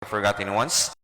Forgotten Ones.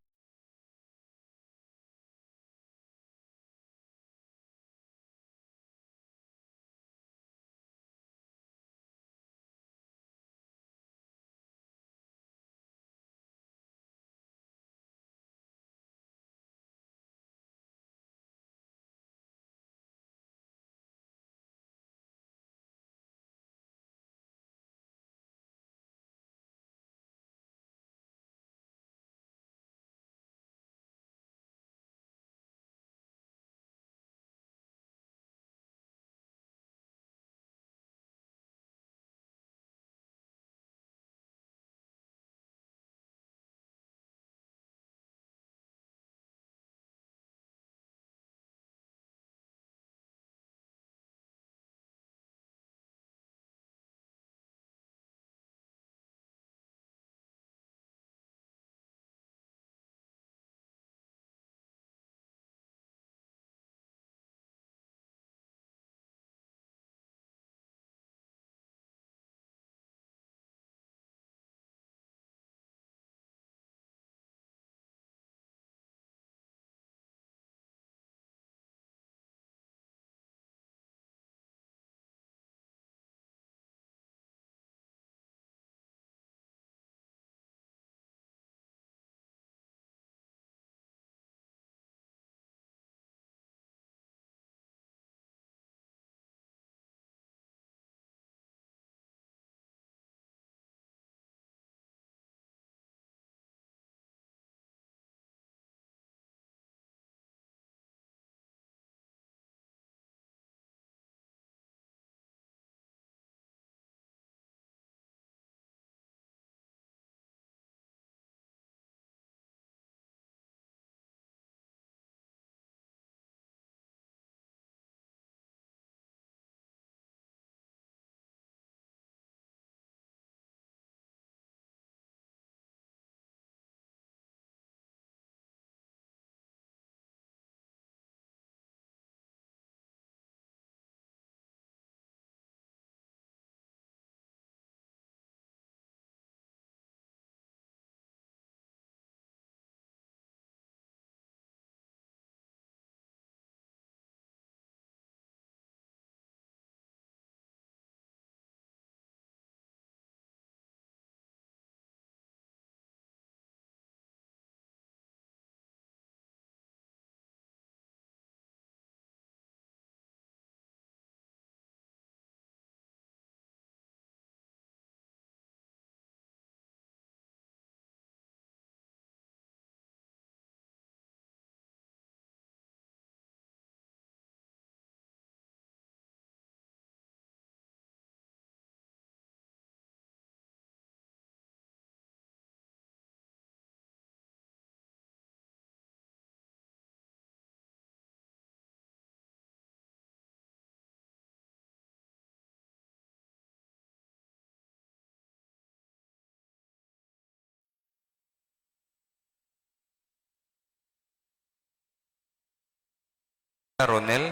Ronel,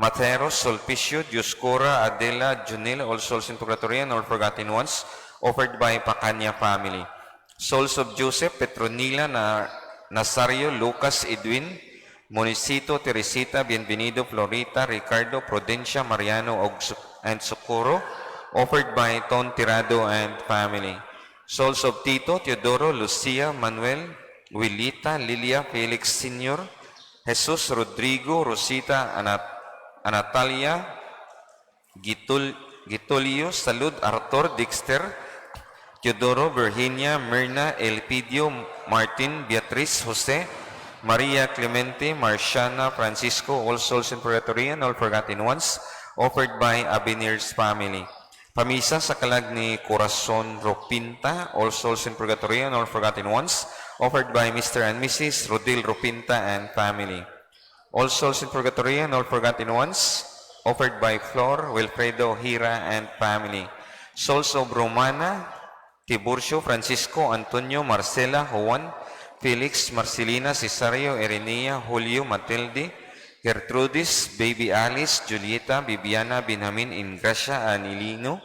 Matero, Sulpicio, Dioscora, Adela, Junil, All Souls in Purgatory and All Forgotten Ones, offered by Pacanya family. Souls of Joseph, Petronila, Nazario, Lucas, Edwin, Monicito, Teresita, Bienvenido, Florita, Ricardo, Prudencia, Mariano, and Socorro, offered by Ton Tirado and family. Souls of Tito, Teodoro, Lucia, Manuel, Wilita, Lilia, Felix Sr., Jesus, Rodrigo, Rosita, Anatalia, Gitulio, Salud, Arthur, Dexter, Teodoro, Virginia, Myrna, Elpidio, Martin, Beatriz, Jose, Maria Clemente, Marciana, Francisco, All Souls in Purgatory and All Forgotten Ones, offered by Abenir's family. Pamisa sa kalag ni Corazon Ropinta, All Souls in Purgatory and All Forgotten Ones, offered by Mr. and Mrs. Rodil Ropinta and family. All Souls in Purgatory and All Forgotten Ones, offered by Flor, Wilfredo, Hira, and family. Souls of Romana, Tiburcio, Francisco, Antonio, Marcela, Juan, Felix, Marcelina, Cesario, Irenea, Julio, Matilde, Gertrudis, Baby Alice, Julieta, Bibiana, Benjamin, Ingracia, Anilino,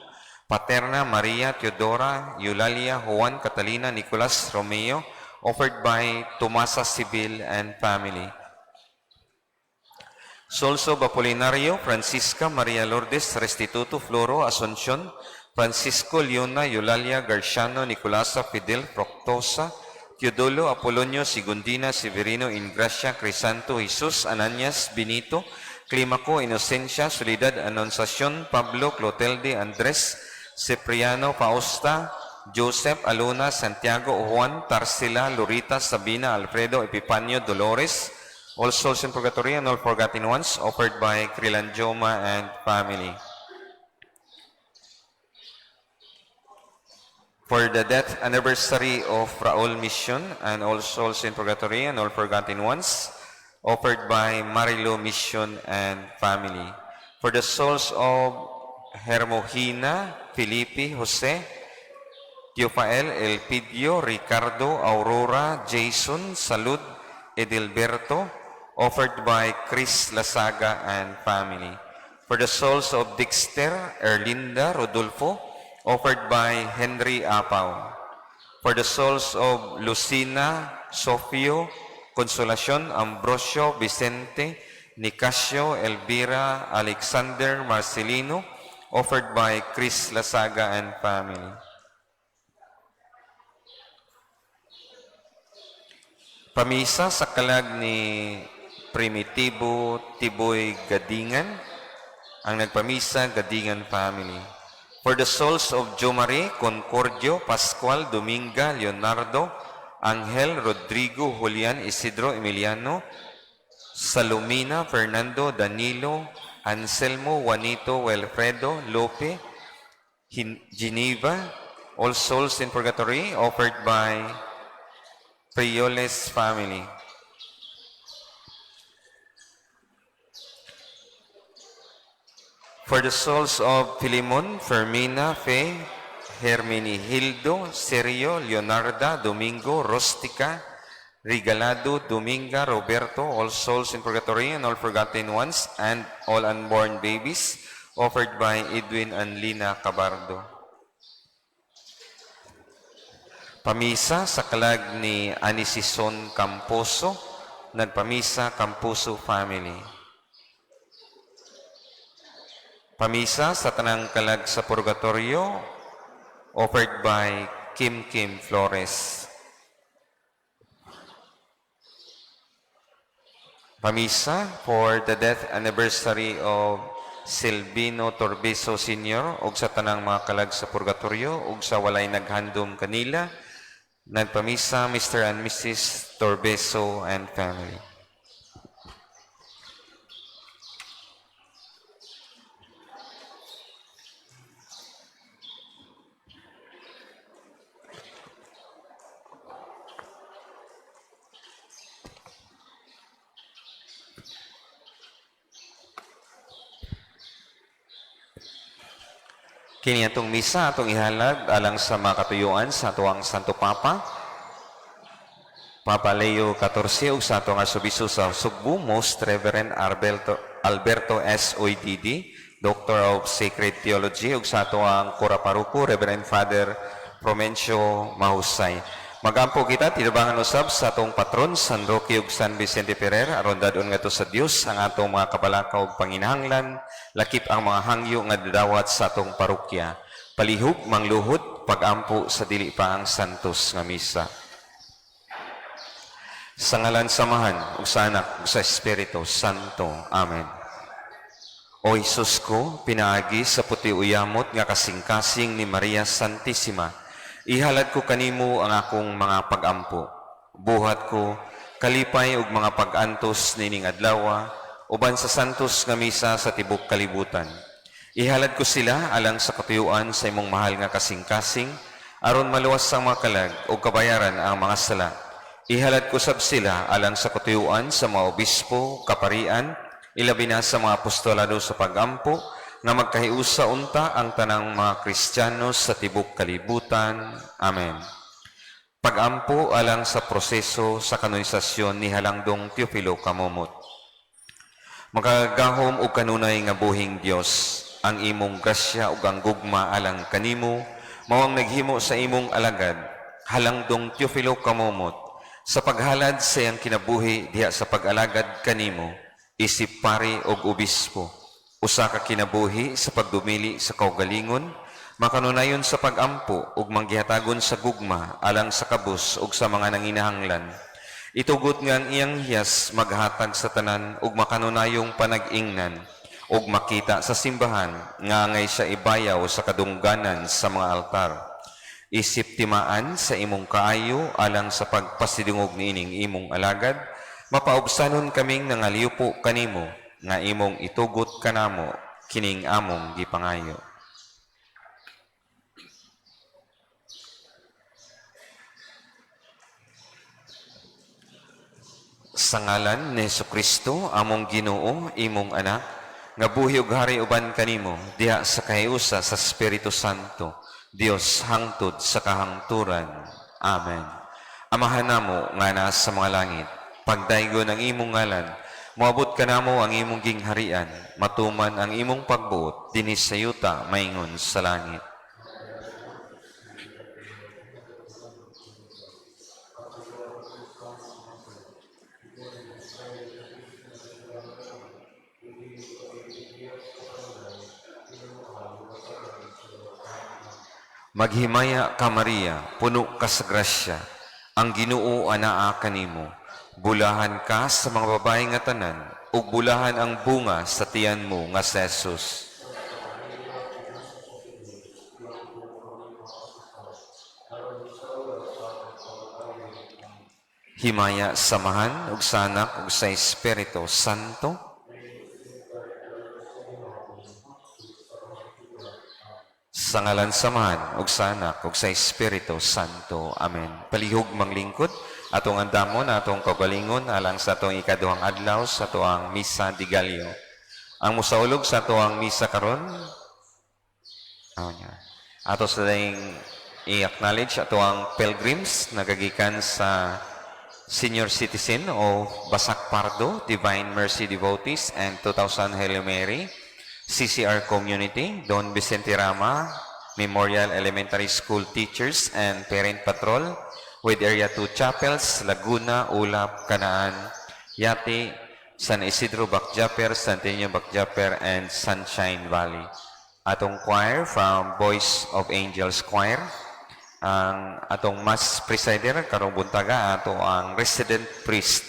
Paterna, Maria, Teodora, Eulalia, Juan, Catalina, Nicolas, Romeo, offered by Tomasa Sibil and family. Souls of Apolinario, Francisca, Maria Lourdes, Restituto, Floro, Asuncion, Francisco, Leona, Eulalia, Garciano, Nicolasa, Fidel, Proctosa, Teodolo, Apolonio, Segundina, Severino, Ingracia, Crisanto, Jesus, Ananias, Benito, Climaco, Inocencia, Soledad, Annunciacion, Pablo, Clotilde, Andres, Cipriano, Fausta, Joseph, Aluna, Santiago, Juan, Tarsila, Lurita, Sabina, Alfredo, Epifanio, Dolores, all souls in purgatory and all forgotten ones, offered by Krilanjoma and family. For the death anniversary of Raul Mission and all souls in purgatory and all forgotten ones, offered by Marilo Mission and family. For the souls of Hermogina, Felipe, Jose, Teofael, Elpidio, Ricardo, Aurora, Jason, Salud, Edilberto, offered by Chris Lasaga and family. For the souls of Dexter, Erlinda, Rodolfo, offered by Henry Apau. For the souls of Lucina, Sofio, Consolacion, Ambrosio, Vicente, Nicasio, Elvira, Alexander, Marcelino, offered by Chris Lasaga and family. Pamisa sa kalag ni Primitivo Tiboy Gadingan, ang nagpamisa Gadingan family. For the souls of Jomare, Concordio, Pascual, Dominga, Leonardo, Angel, Rodrigo, Julian, Isidro, Emiliano, Salomina, Fernando, Danilo, Anselmo, Juanito, Wilfredo, Lope, Geneva, all souls in purgatory, offered by Prioles family. For the souls of Philemon, Fermina, Fe, Hermenigildo, Serio, Leonarda, Domingo, Rostica, Regalado, Dominga, Roberto, all souls in purgatory and all forgotten ones, and all unborn babies, offered by Edwin and Lina Cabardo. Pamisa sa kalag ni Anisison Camposo, nagpamisa Camposo family. Pamisa sa tanang kalag sa purgatorio, offered by Kim Kim Flores. Pamisa for the death anniversary of Silvino Torbeso Sr. ug sa tanang mga kalag sa purgatorio ug sa walay naghandom kanila, nagpamisa Mr. and Mrs. Torbeso and family. Kini atong misa atong ihalad alang sa mga katuyuan sa atuang Santo Papa, Papa Leo XIV, ug sa atong Arsobispo sa Sugbo, Most Reverend Alberto S. OIDD, Doctor of Sacred Theology, ug sa atuang Kura Paroko, Reverend Father Promencio Mahusay. Magampo kita tinubangan usab sa atong patron San Roque ug San Vicente Ferrer aron dadon ngadto sa Dios ang atong mga kabalaka ug panginahanglan, lakip ang mga hangyo nga didawat sa atong parokya. Palihog mangluhod pagampo sa dili pa ang santos nga misa. Sa ngalan sa Amahan ug sa Anak ug sa Espiritu Santo. Amen. O Hesus ko, pinaagi sa puti uyamot nga kasing-kasing ni Maria Santissima, ihalad ko kanimo ang akong mga pagampo. Buhat ko, kalipay ug mga pag-antos nining adlawa, uban sa santos nga misa sa tibok kalibutan. Ihalad ko sila alang sa katuyuan sa imong mahal nga kasing-kasing, aron maluwas ang mga kalag ug kabayaran ang mga sala. Ihalad ko sab sila alang sa katuyuan sa mga obispo, kaparian, ilabi na sa mga apostolado sa pagampo, nga magkahiusa unta ang tanang mga Kristiyano sa tibok kalibutan. Amen. Pagampo alang sa proseso sa kanonisasyon ni Halangdong Teofilo Camomot. Makagagahom og kanunay nga buhing Dios, ang imong grasya ug ang gugma alang kanimo mao ang naghimo sa imong alagad Halangdong Teofilo Camomot. Sa paghalad sa iyang kinabuhi diha sa pag-alagad kanimo, isip pari og obispo, usa ka kinabuhi sa pagdumili sa kaugalingon, makanunayon sa pagampo ug manggihatagon sa gugma alang sa kabus ug sa mga nanginahanglan. Itugot nga ang iyang hiyas maghatag sa tanan ug makanunayong panag-ingnan ug makita sa simbahan nga angay siya ibayaw sa kadungganan sa mga altar. Isip timaan sa imong kaayo alang sa pagpasidungog niining imong alagad, mapaubsanon kaming nangaliupo kanimo nga imong itugot kanamo kining among gipangayo. Sa ngalan ni Kristo, among Ginoo, imong anak, nga buhi ug hari uban kanimo diha sa kahiusa sa Espiritu Santo, Dios hangtod sa kahangturan. Amen. Amahan namo nga naa sa mga langit, pagdaygon ang imong ngalan, moabot kanamo ang imong gingharian, matuman ang imong pagbuot dinhi sa yuta maingon sa langit. Maghimaya ka, Maria, puno ka sa grasya, ang Ginoo anaa kanimo. Bulahan ka sa mga babae nga tanan, ug bulahan ang bunga sa tiyan mo nga si Jesus. Himaya sa Amahan ug sa Anak ug sa Espiritu Santo. Sa ngalan sa Amahan ug sa Anak ug sa Espiritu Santo. Amen. Palihog manglingkod atong andamon atong kaugalingon alang sa atong ikaduhang adlaw sa atoang Misa de Gallo. Ang musaulog sa atoang misa karon, niya. Ato sa dayong i-acknowledge atoang pilgrims nagagikan sa Senior Citizen o Basak Pardo, Divine Mercy Devotees and 2000 Hail Mary, CCR Community, Don Vicente Rama, Memorial Elementary School Teachers and Parent Patrol with Area 2 Chapels, Laguna, Ulap, Kanaan, Yati, San Isidro Bacjaper, Santiago Bacjaper, and Sunshine Valley. Atong choir from Voice of Angels Choir, ang atong mass presider karong buntaga ato ang resident priest,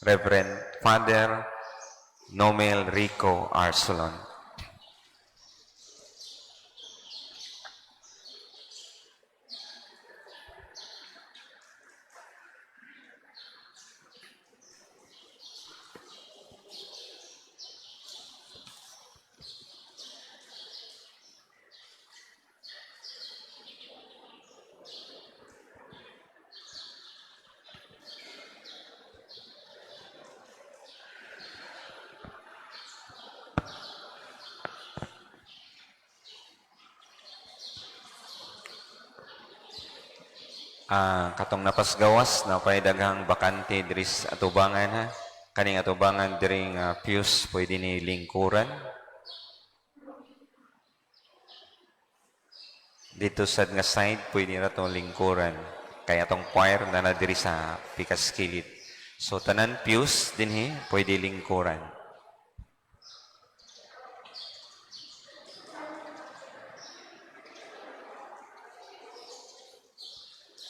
Reverend Father Nomel Rico Arsolon. Katong napasgawas na pay daghang bakante diri sa atubangan ha. Kaning atubangan diri nga pews pwede ni lingkuran. Dito sad nga side pwede ra tong lingkuran. Kay atong choir na na diri sa pikas kilid. So tanan pews dinhi pwede lingkuran.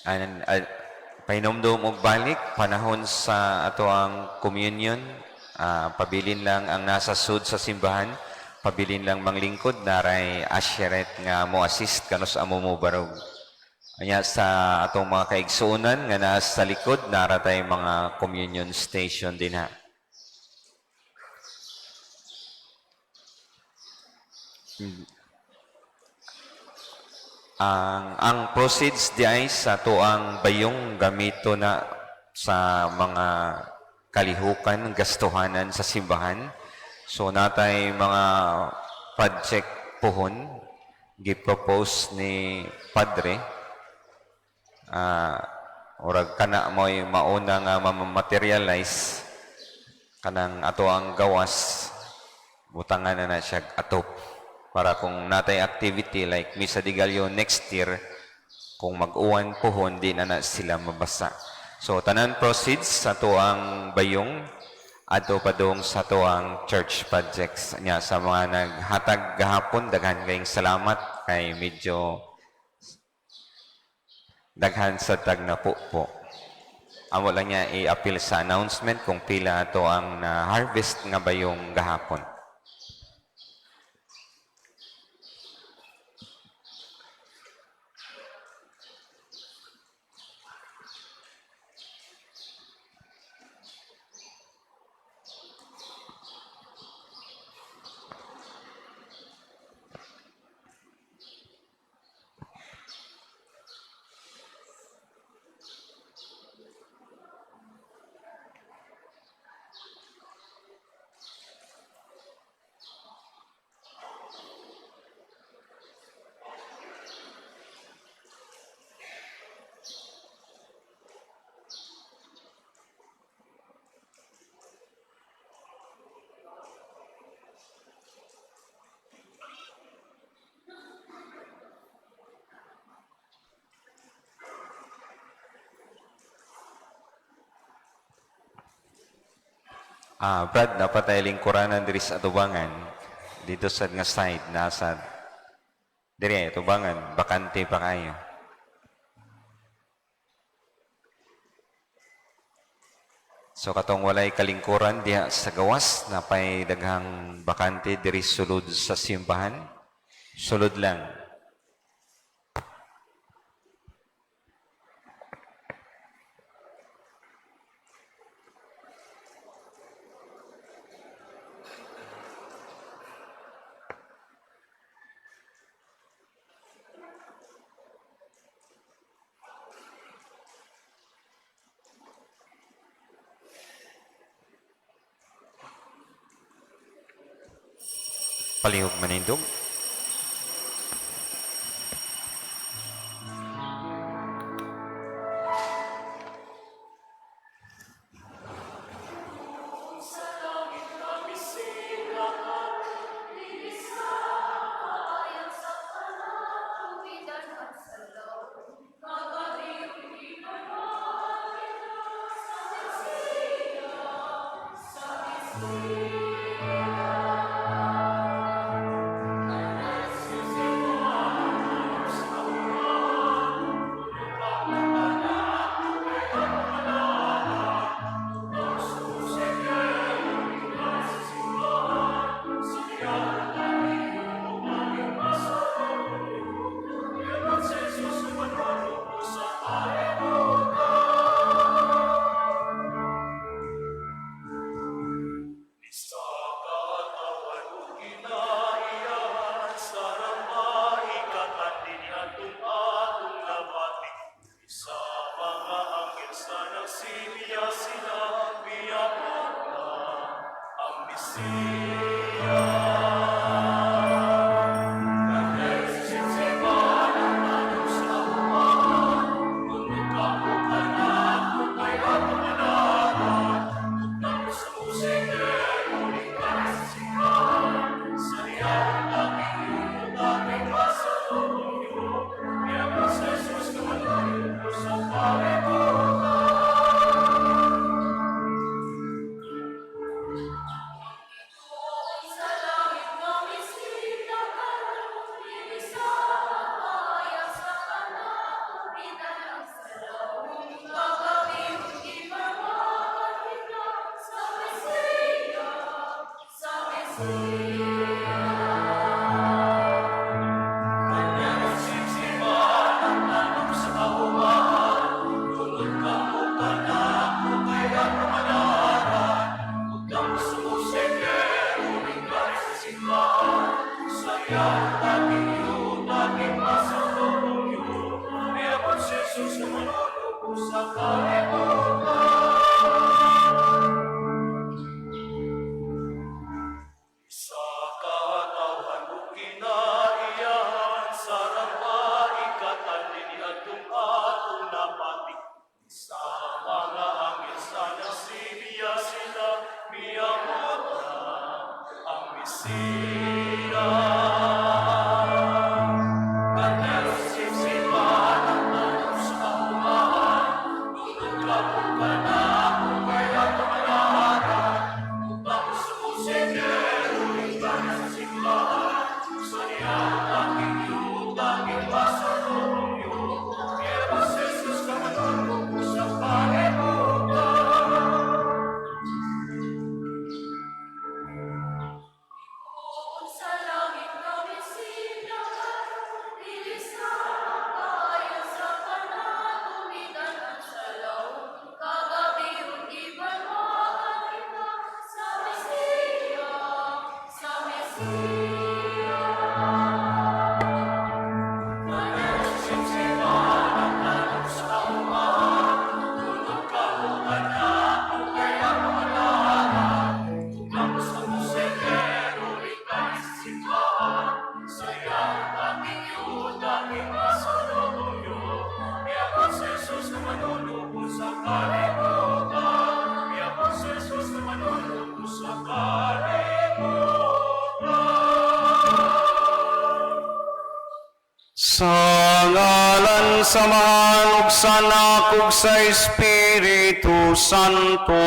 Anan painomdom og balik panahon sa ato ang communion, pabilin lang ang nasa sud sa simbahan, pabilin lang manglingkod, naray usheret nga mo assist kanus amo mo barog. Anya sa atong mga kaigsuonan nga naa sa likod, nara tay mga communion station dinha. Ang proceeds di ay sa tuang bayong gamito na sa mga kalihukan, gastuhanan sa simbahan. So natay mga project puhon gi-propose ni Padre. Orag kana mo'y mauna nga ma-materialize kanang ato ang gawas, butangan na na siya atop para kung natay activity like Misa de Gallo next year, kung mag-uwan puhon, di na na sila mabasa. So tanan proceeds sa atoang bayong adto padung sa atoang church projects nya. Sa mga naghatag gahapon, daghan kayong salamat kay medyo daghan sa tag na po. Amo lang niya i-appeal sa announcement kung pila ato ang na-harvest nga bayong gahapon. Ah, Brad, dapat ay lingkuranan diri sa atubangan. Dito sa nga side, nasa diri atubangan, bakante pa kayo. So katong walay kalingkuran diha sa gawas, napay daghang bakante diri sulod sa simbahan. Sulod lang. Palihog manindog. Sa ngalan sa Amahan ug sa Anak ug sa Espiritu Santo.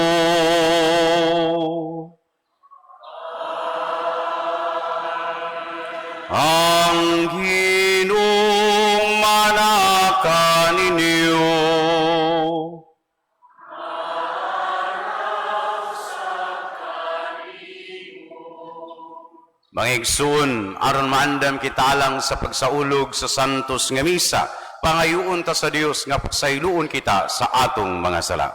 Ang Ginoong manaka ninyo. Mga igsoon, aron maandam kita alang sa pagsaulog sa Santos nga Misa, pangayoon ta sa Dios nga pagsayloon kita sa atong mga sala.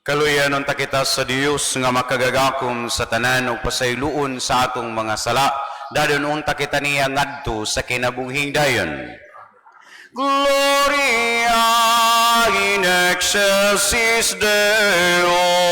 Kaluyan unta kita sa Dios nga makagagakom sa tanan ug pasayloon sa atong mga sala. Dayon unta kita niya ngadto sa kinabuhing dayon. Gloria in excelsis Deo.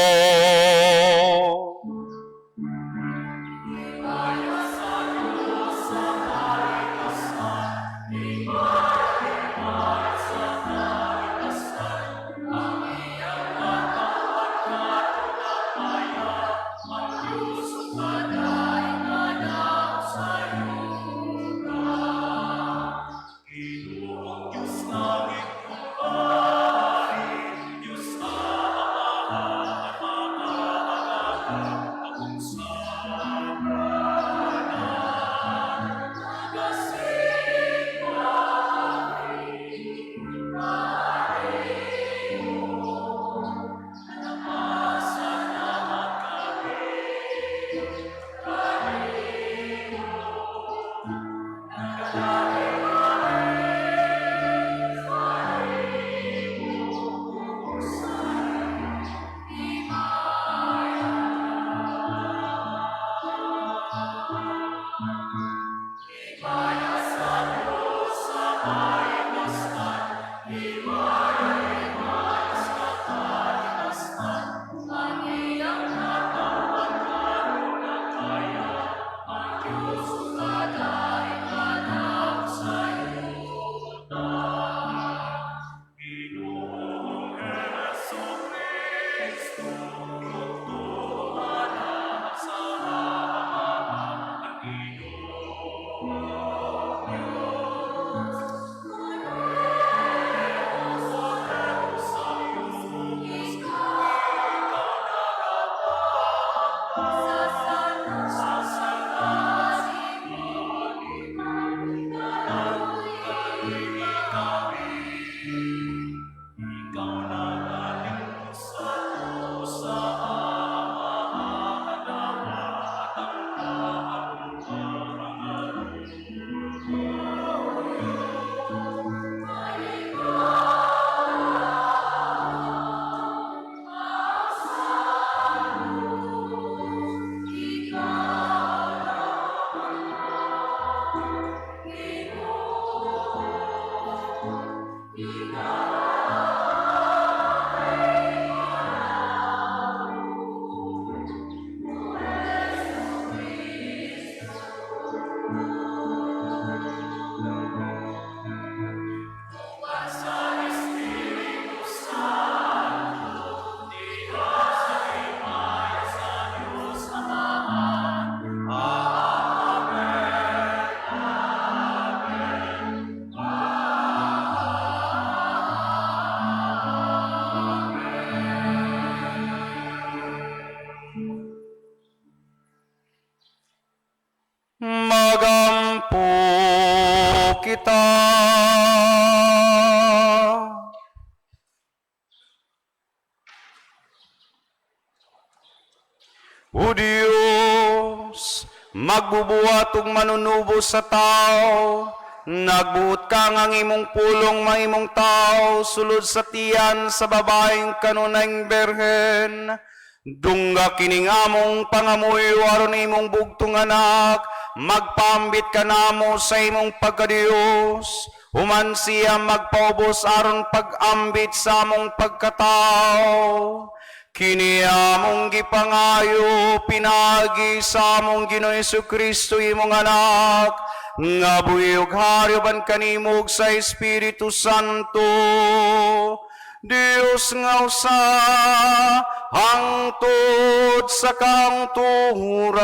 kita. O Diyos, magbubuhat ug manunubos sa tao, nagbuot ka nga ang imong pulong mahimong tao, sulod sa tiyan sa babaeng kanunayng berhen. Dungga kining among pangamuyo aron imong bugtong anak, magpaambit kanamo sa imong pagkadiyos, human siya magpaubos aron pag-ambit sa among pagkatao. Kini among gipangayo pinaagi sa among Ginoong Kristo imong anak, nga buhi ug hari uban kanimo ug sa Espiritu Santo, Dios nga usa hangtod sa kangturan.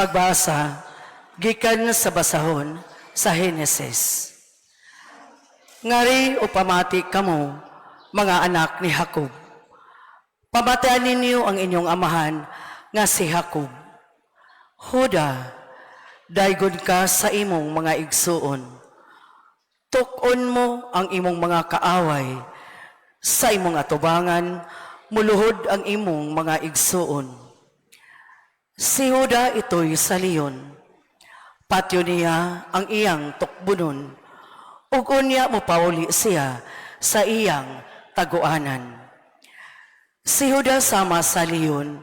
Pagbasa gikan sa basahon sa Henesis. Ngari o pamati kamo, mga anak ni Jacob. Pamatian ninyo ang inyong amahan nga si Jacob. Huda, daygon ka sa imong mga igsuon. Tuk-on mo ang imong mga kaaway. Sa imong atubangan, muluhod ang imong mga igsuon. Si Huda ito'y sa leon. Patyo niya ang iyang tukbunon. Ug unya mopauli siya sa iyang taguanan. Si Huda sama sa leon,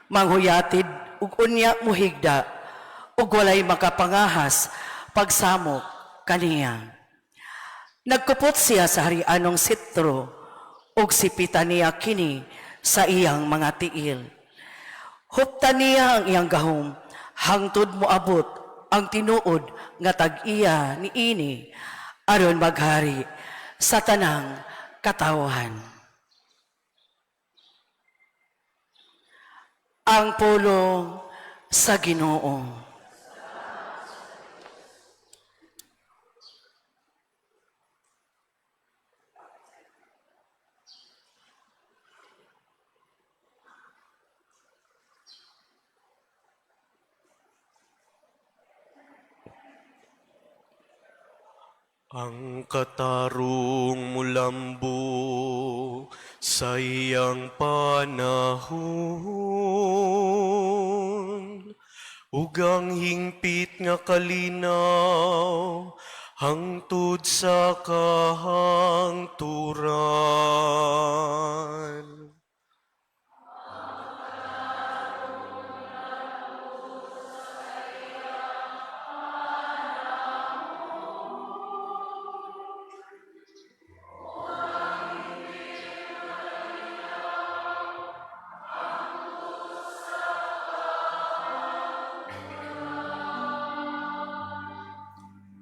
manghuyatid ug unya muhigda, ug walay makapangahas pagsamok kaniya. Nagkupot siya sa harianong sitro, ug sipitan niya kini sa iyang mga tiil. Huptan niya ang iyang gahom, hangtod moabot ang tinuod nga tag-iya niini, aron maghari sa tanang katawhan. Ang pulong sa Ginoo. Ang katarong mulambo sa iyang panahon, ug ang hingpit nga kalinaw hangtod sa kahangturan.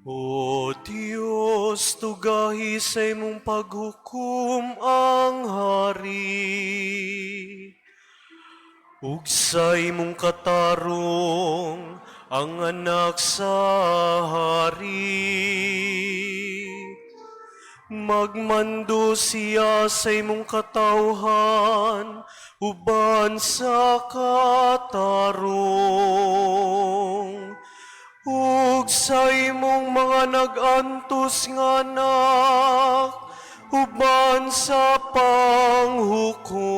O Diyos, tugahi sa imong paghukom ang hari, ug sa imong katarong ang anak sa hari. Magmando siya sa imong katawhan, uban sa katarong, ug sa imong mga nag-antos nga anak, uban sa panghukom.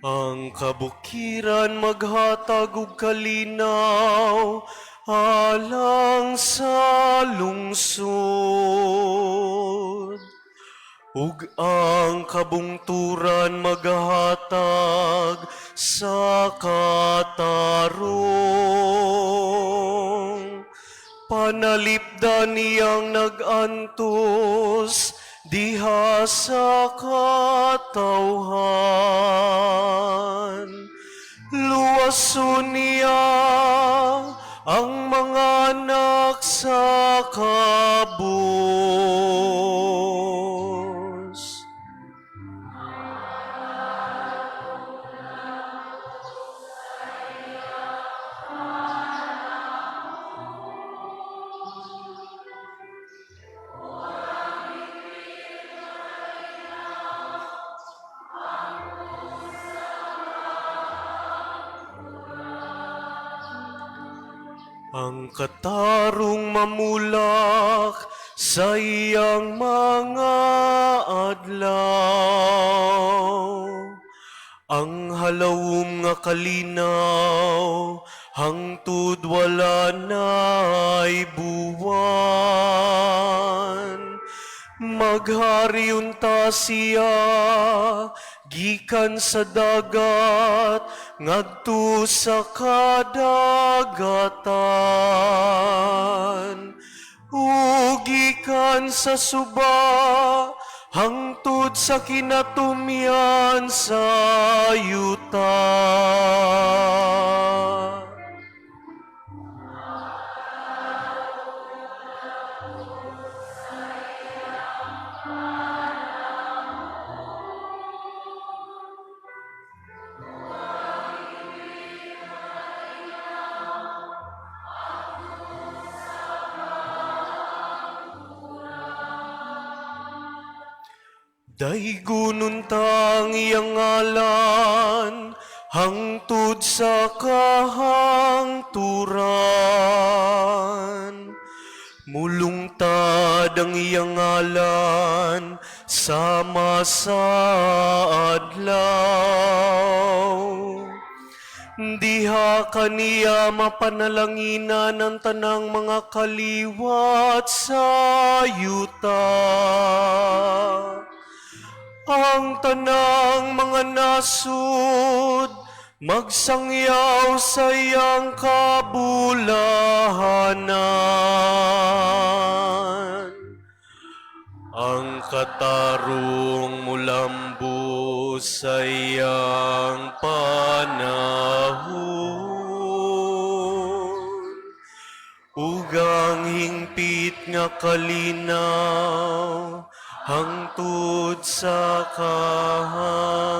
Ang kabukiran maghatag og kalinaw alang sa lungsod. Ug ang kabungturan magahatag sa katarong. Panalipdan niyang nag-antos diha sa katawhan. Luwason niya ang mga anak sa kabus. Ang katarong mamulak sa iyang mga adlaw. Ang halawom nga kalinaw, hangtod wala na'y buwan. Maghari unta siya, gikan sa dagat, ngadto sa kadagatan. Ug gikan sa suba, hangtod sa kinatumyan sa yuta. Daygunon ta ang iyang ngalan, hangtod sa kahangturan. Mulungtad ang iyang ngalan, sama sa adlaw. Diha kaniya mapanalanginan ang tanang mga kaliwat sa yuta. Ang tanang mga nasud magsangyaw sa iyang kabulahanan. Ang katarong mulambo sa iyang panahon, ug ang hingpit nga kalinaw hangtod sa kahangturan.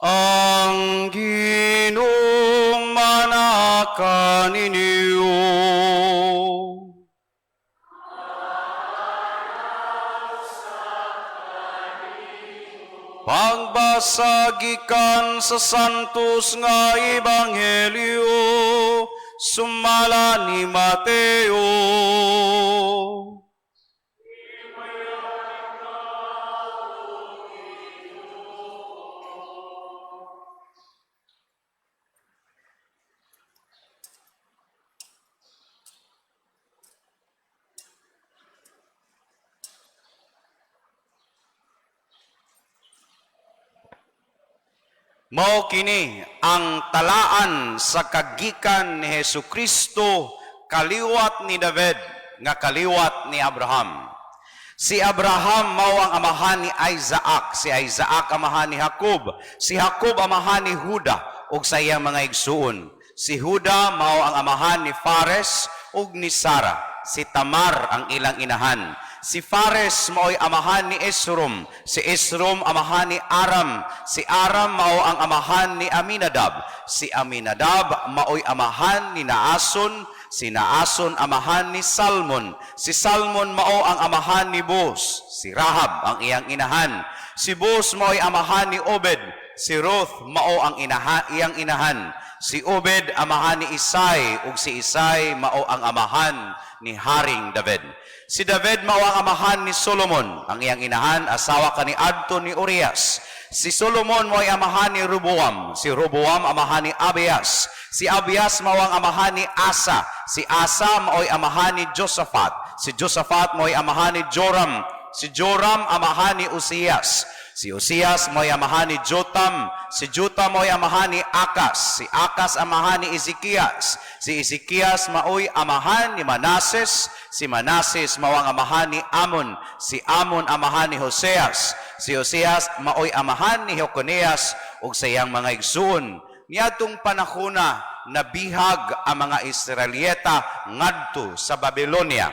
Ang Ginoong manaka ninyo. Pagbasa gikan sa Santos nga Ebanghelyo sumala ni Mateo. Mao kini ang talaan sa kagikan ni Hesus Kristo, kaliwat ni David nga kaliwat ni Abraham. Si Abraham mao ang amahan ni Isaac, si Isaac amahan ni Jacob, si Jacob amahan ni Juda ug sa iyang mga igsuon. Si Juda mao ang amahan ni Fares ug ni Sara, si Tamar ang ilang inahan. Si Fares mao'y amahan ni Esrom, si Esrom amahan ni Aram, si Aram mao ang amahan ni Aminadab, si Aminadab mao'y amahan ni Naason, si Naason amahan ni Salmon, si Salmon mao ang amahan ni Boaz, si Rahab ang iyang inahan. Si Boaz mao'y amahan ni Obed, si Ruth mao ang iyang inahan. Si Obed amahan ni Isai ug si Isai mao ang amahan ni Haring David. Si David mao ang amahan ni Solomon, ang iyang inahan asawa kaniadto ni Urias. Si Solomon mao'y amahan ni Roboam, si Roboam amahan ni Abias. Si Abias mao ang amahan ni Asa, si Asa mao'y amahan ni Josaphat. Si Josaphat mao'y amahan ni Joram, si Joram amahan ni Uzias. Si Uzias mao'y amahan ni Jotam, si Jotam mao'y amahan ni Akas, si Akas amahan ni Ezekias, si Ezekias mao'y amahan ni Manases, si Manases mao ang amahan ni Amon, si Amon amahan ni Hoseas, si Hoseas mao'y amahan ni Jeconias ug sa iyang mga igsuon. Niadtong panahona, nabihag ang mga Israelita ngadto sa Babylonia.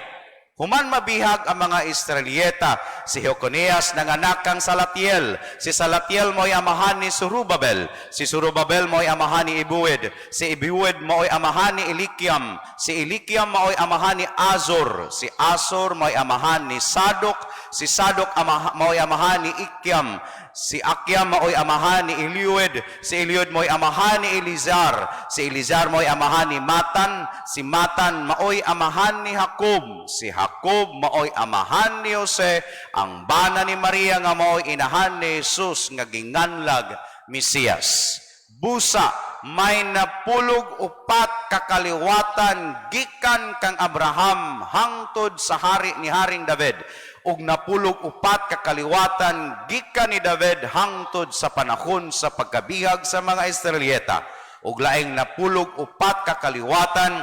Human mabihag ang mga Israelita, si Jeconias nanganak kang Salatiel. Si Salatiel mo'y amahan ni Surubabel. Si Surubabel mo'y amahan ni Ibued. Si Ibued mo'y amahan ni Elikiam. Si Elikiam mo'y amahan ni Azor. Si Azor mo'y amahan ni Sadok. Si Sadok mo'y amahan ni Ikiam. Si Akiam mao'y amahan ni Eliud. Si Eliud mo'y amahan ni Elizar. Si Elizar mo'y amahan ni Matan. Si Matan mao'y amahan ni Jacob. Si Jacob mao'y amahan ni Jose, ang bana ni Maria nga mao'y inahan ni Jesus nga ginganlag Mesiyas. Busa, may 94 kakaliwatan gikan kang Abraham hangtod sa hari ni Haring David, ug 94 kakaliwatan gikan ni David hangtod sa panahon sa pagkabihag sa mga Israelita, ug laing 94 kakaliwatan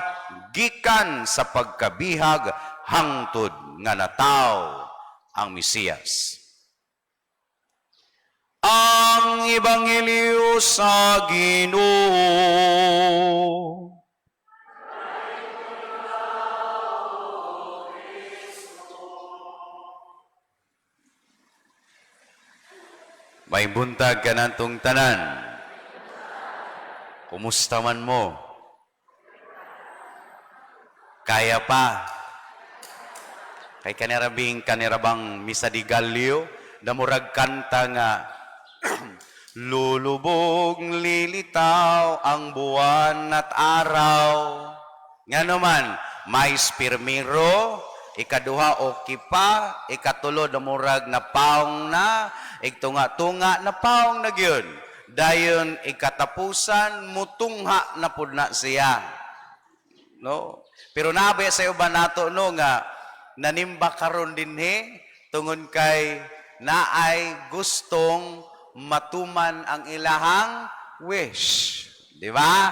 gikan sa pagkabihag hangtod nga nataw ang Mesiyas. Ang Ebanghelyo sa Ginoo. May buntag kanatong tanan. Kumusta man mo? Kaya pa. Kay kanirabing kanirabang Misa de Gallo, namurag kanta nga lulubog lilitaw ang buwan at araw. Nga naman, may spirmiro, ikaduha okay pa, ikatulo namurag na paong na, igtunga-tunga na paong na gyud. Dayon ikatapusan mutungha na pud na siya. No? Pero nabay sa uban nato, no, nga nanimba karon dinhi tungod kay naay gustong matuman ang ilahang wish. Di ba?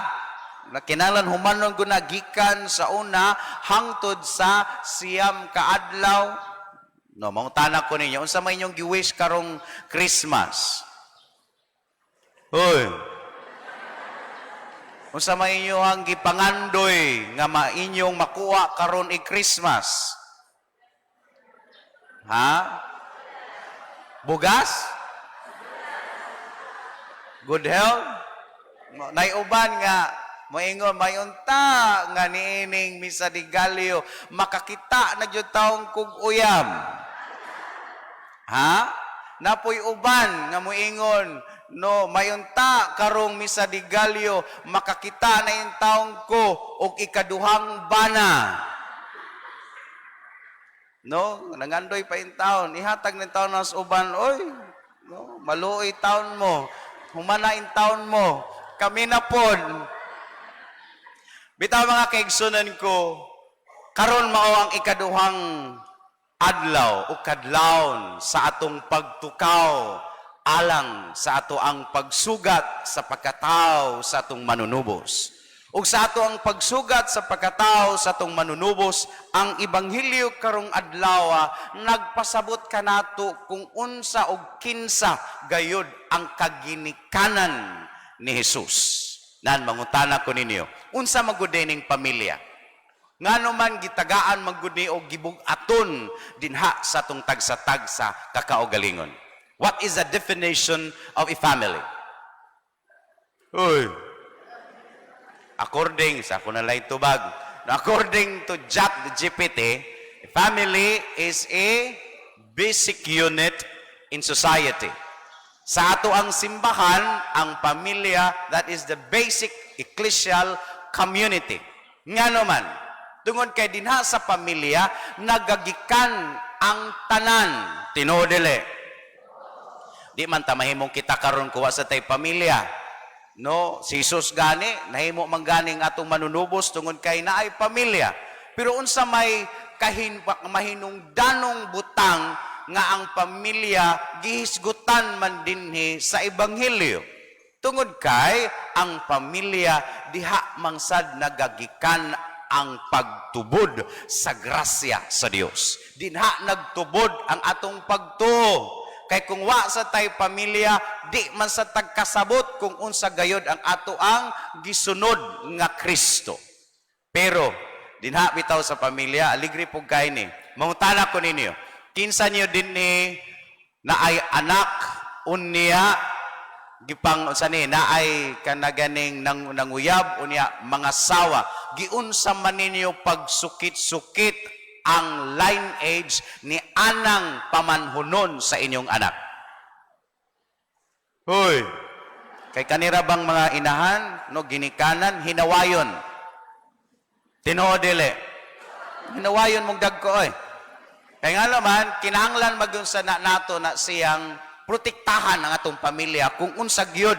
Na kinalan humanon guna gikan sa una hangtod sa 9 kaadlaw. No, mangutana ko ninyo, unsa may inyong gi-wish karong Christmas? Hoy. Unsa may inyong gipangandoy nga mainyong makuha karon i Christmas? Ha? Bugas? Good health? Naiuban nga moingon mayunta nga niining Misa de Gallo makakita na gyud taong kog uyam. Ha? Napoy uban nga moingon, no, mayunta karong Misa de Gallo makakita na yung taong ko og ikaduhang bana. No, nangandoy pa yung taon. Ihatag ng taon sa uban, oy, no, maluoy taon mo. Humana yung taon mo. Kami na pod. Bitaw, mga kaigsunan ko, karon mao ang ikaduhang adlaw o kadlawon sa atong pagtukaw Alang sa ato ang pagsugat sa pagkatao sa atong Manunubos. Ug sa ato ang pagsugat sa pagkatao sa atong Manunubos, ang ebanghelyo karong adlaw nagpasabot kanato kung unsa og kinsa gayud ang kaginikanan ni Jesus. Nan mangutana ko ninyo, unsa magud ning pamilya? Ngano man gitagaan man gud ni og gibug-aton dinha sa atong tagsa-tagsa kakaugalingon? What is the definition of a family? Uy. According sa ako na lang tubag, according to Chat GPT, a family is a basic unit in society. Sa ato ang simbahan, ang pamilya, that is the basic ecclesial community. Ngano man, tungod kay dinha sa pamilya, nagagikan ang tanan. Tinuod dili? Di man ta mahimong kita karon kuwa sa tay pamilya. No, si Jesus gani, nahimo man gani ang atong Manunubos tungod kay naay pamilya. Pero unsa may mahinungdanong butang nga ang pamilya gihisgutan man dinhi sa ebanghelyo? Tungod kay ang pamilya, diha mangsad nagagikan ang pagtubod sa grasya sa Dios. Dinha nagtubod ang atong pagtuo. Kay kung wa sa tay pamilya, di man sa tagkasabot kung unsa gayod ang ato ang gisunod nga Kristo. Pero dinha bitaw sa pamilya, aligri pug kay ni. Mangutana ko ninyo, kinsa niyo dinhi naay anak unya gipang unsa ni, naay kanaganing nang nanguyab unya mga sawa, giunsa man ninyo pagsukit-sukit ang lineage ni anang pamanhunon sa inyong anak? Hoy, kay kanira bang mga inahan, no, ginikanan, hinawayon. Tinuod dili? Hinawayon mong dagko oy. Kay nga naman, kinahanglan magyun sa na nato na siyang protektahan ang atong pamilya kung unsa gyud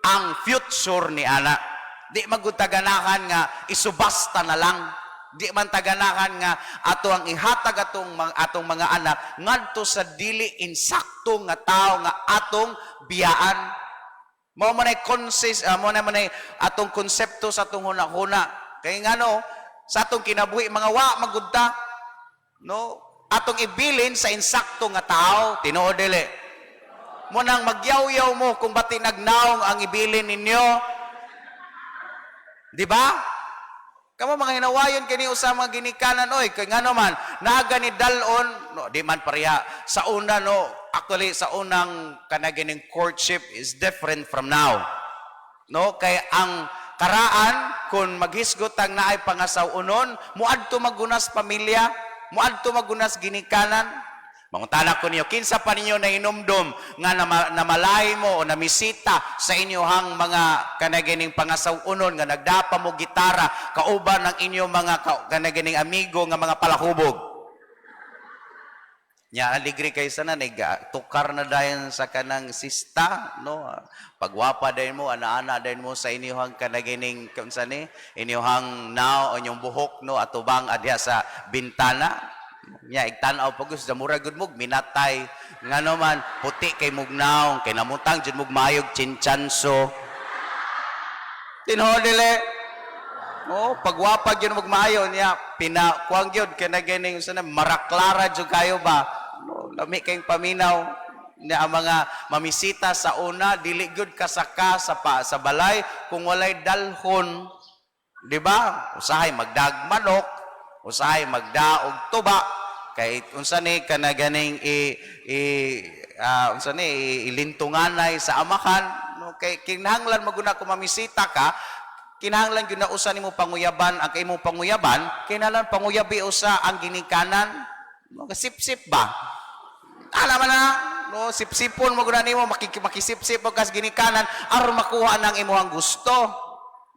ang future ni ana. Di magud taganahan nga isubasta na lang. Di man taganahan nga ato ang ihatag atong mga anak ngadto sa dili insakto nga tao nga atong biyaan. Mao man ay consist, mao na man ay atong konsepto sa atong huna-huna. Kay ngano sa atong kinabuhi mga wa magud ta, no, atong ibilin sa insakto nga tao. Tinuod dili? Mo nang magyaw-yaw mo kung bati nagnaong ang ibilin ninyo. Di ba? Kamo mga hinawayon kini usa mga ginikanan oy, kay ngano man naga ni dalon, no, di man pareha sa una, no. Actually, sa unang kanagining courtship is different from now, no, kay ang karaan kung maghisgot ang naay pangasaw-unon, muadto magunas pamilya, muadto magunas ginikanan. Mangutana ko niyo, kinsa pa ninyo na inumdum nga namalay mo o namisita sa inyohang mga kanagining pangasaw-unon nga nagdapa mo gitara kauban ng inyong mga kanagining amigo nga mga palahubog? Nya aligri kay sana tukar na dayon sa kanang sista, no. Pagwapa dayon mo, ana-ana dayon mo sa inyohang kanagining unsa ni inyohang nao o inyong buhok, no, atubang adya sa bintana. Nya igtan-aw pag gusto mura gud mo minatay, ngano man puti kay mugnaw, kay namutang jud mug mayog chinchanso. Tinuod dili? Oh, pagwapa gyud magmaayo niya, pina kuang gyud kay naganing unsa na maraklara jud kayo ba? No, lami kayong paminaw niya. Ang mga mamisita sa una dili gyud kasaka sa balay kung walay dalhon. Di ba? Usahay magdag manok, usahay magdaog tuba kay unsa ni kanaganing i, i unsa ni ilintunganay sa amakan, no, kay kinahanglan maguna kung mamisita ka, kinahanglan gyud na usa nimo panguyaban ang kay imong panguyaban, kinahanglan panguyabi usa ang ginikanan, no, sip-sip ba. Alam man na, no, sipsipon mo guna nimo, makisipsip mo kas ginikanan aron makuha nang imong gusto,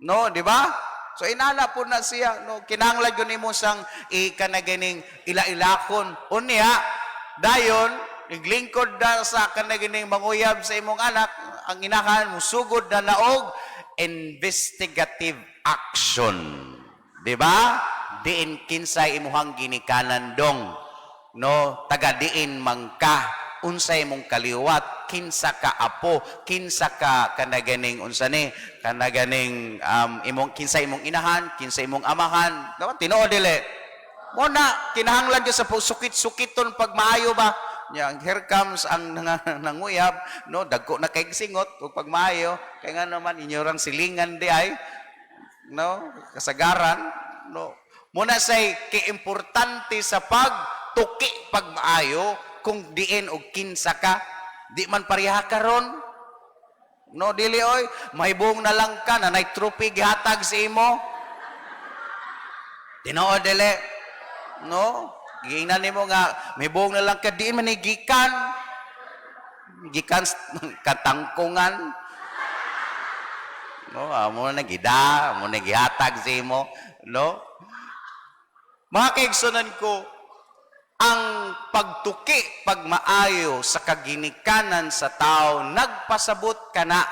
no, di ba? So inana po na siya, no, kinahanglan gyud nimo sang ikanaganing ila-ilakon. Unya dayon naglingkod na sa kanagining manguyab sa imong anak, ang inahan musugod na naog investigative action. Di ba? Diin kinsay imuhang ginikanan dong. No, taga diin man ka, unsay imong kaliwat, Kinsa ka apo, kinsa ka kanaganing unsa ni, kanaganing imong, kinsa imong inahan, kinsa imong amahan. Dapat tinuod dili. Mo na kinahanglan gyud sa sukit-sukiton pag maayo ba. Nya here comes ang nanguyab, no, dagko na kay singot ug pag maayo kay nga naman inyorang silingan di ay, no, kasagaran, no. Muna say kiimportante sa pagtuki pag maayo kung diin og kinsa ka. Di man pareha karon, no, dili oy. Mahibong na lang ka na nay trophy gihatag sa imo. Tinuod dili, no? Giingnan nimo nga mahibong na lang ka, diin man ni gikan, gikan katangkungan, no. Amo na gida, amo na gihatag sa imo, no. Mga kaigsunan ko, ang pagtuki pagmaayo sa kaginikanan sa tao nagpasabot kana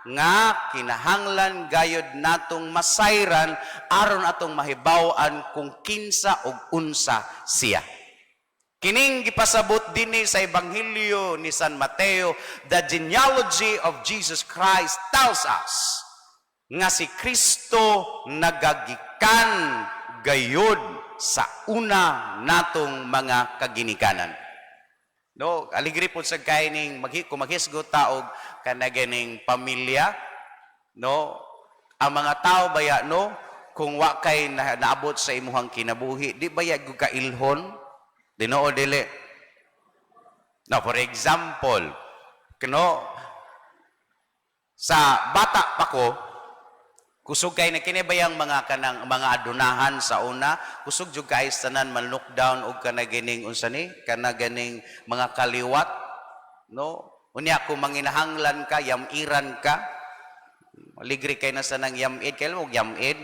nga kinahanglan gayod natong masayran aron atong mahibaw-an kung kinsa og unsa siya. Kining gipasabot dinhi sa Ebanghelyo ni San Mateo, the genealogy of Jesus Christ tells us nga si Kristo nagagikan gayod sa una natong mga kaginikanan. No, aligri po sa kay ning kung maghisgot ta og kanaganing pamilya, no? Ang mga tao baya, no, kung wa kay naabot sa imuhang kinabuhi, di baya gyud ka ilhon? Tinuod dili? No, for example, kuno sa bata pa ko, kusog kay na kini bayang mga kanang mga adunahan sa una, kusog jud kay tanan man lockdown og kana gining unsa ni, kana ganing mga kaliwat, no. Unya kung manginahanglan ka, yamiran ka, ligri kay na sa nang yamid, kay mo yamid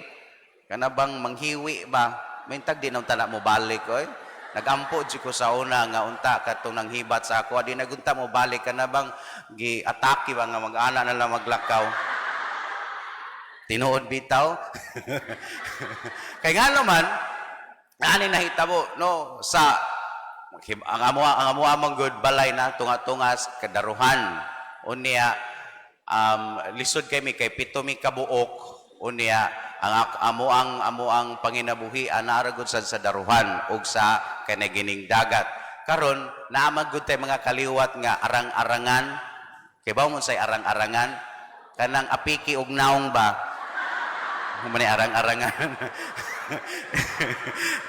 kana bang manghiwi ba, mintag di nang tana mo balik oy. Nagampo jud ko sa una nga unta katong nanghibat sa ako, di nagunta mo balik, kana bang gi-atake ba nga mag-ana na lang maglakaw. Tinuod bitaw. Kay nga naman, ani nahitabo, no, sa ang amo among good balay na tunga-tungas kadaruhan. Unya lisod kay mi kay 7 mi kabuok. Unya ang amo ang panginabuhi ana gud sa daruhan ug sa kanagining dagat. Karon naa man gud tay mga kaliwat nga arang-arangan. Kay ba mo say arang-arangan? Kanang apiki og naong ba? Mani arang-arangan.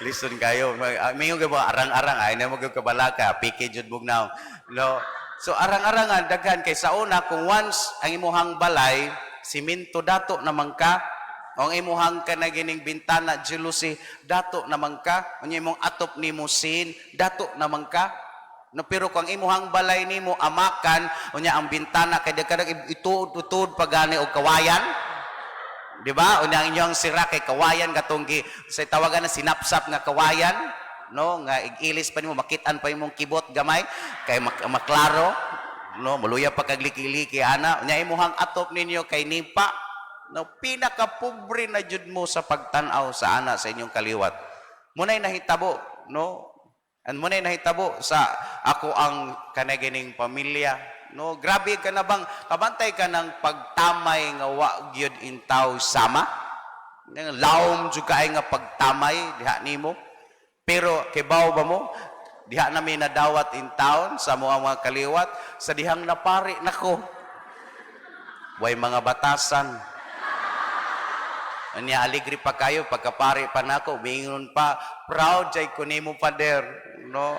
Listen kayo. Mingon kayo ba arang-arang ay na mo kabalaka, apiki jud bugnaw. No. So arang-arangan daghan kay sa una kung once ang imuhang balay simento, dato naman ka. O ang imuhang kanagining bintana jealousy, dato naman ka. Unya imong atop nimo sin, dato naman ka. No, pero kung ang imuhang balay nimo amakan, unya ang bintana kay daghan ituod-tuod pagani og kawayan. Di ba? Unya ang inyong sira kay kawayan katong gi sa tawagan na sinapsap nga kawayan, no, nga ig-ilis pa nimo makitaan pa imong kibot gamay kay maklaro, no, muluya pa kag liki-liki ana. Unya imuhang atop ninyo kay nipa, no, pinaka-pobre na jud mo sa pagtan-aw sa ana sa inyong kaliwat. Munay nahitabo, no? And munay nahitabo sa ako ang kanagining pamilya, no. Grabe ka na bang kabantay ka ng pagtamay nga wa gyud intaw sama. Nga lawom jud kay nga pagtamay diha nimo. Pero kibaw ba mo? Diha nami nadawat in town sa mga kaliwat sa dihang napari nako. Way mga batasan. Anya aligri pa kayo pagkapari pa nako, miingon pa, "Proud jay ko nimo, Pader," no.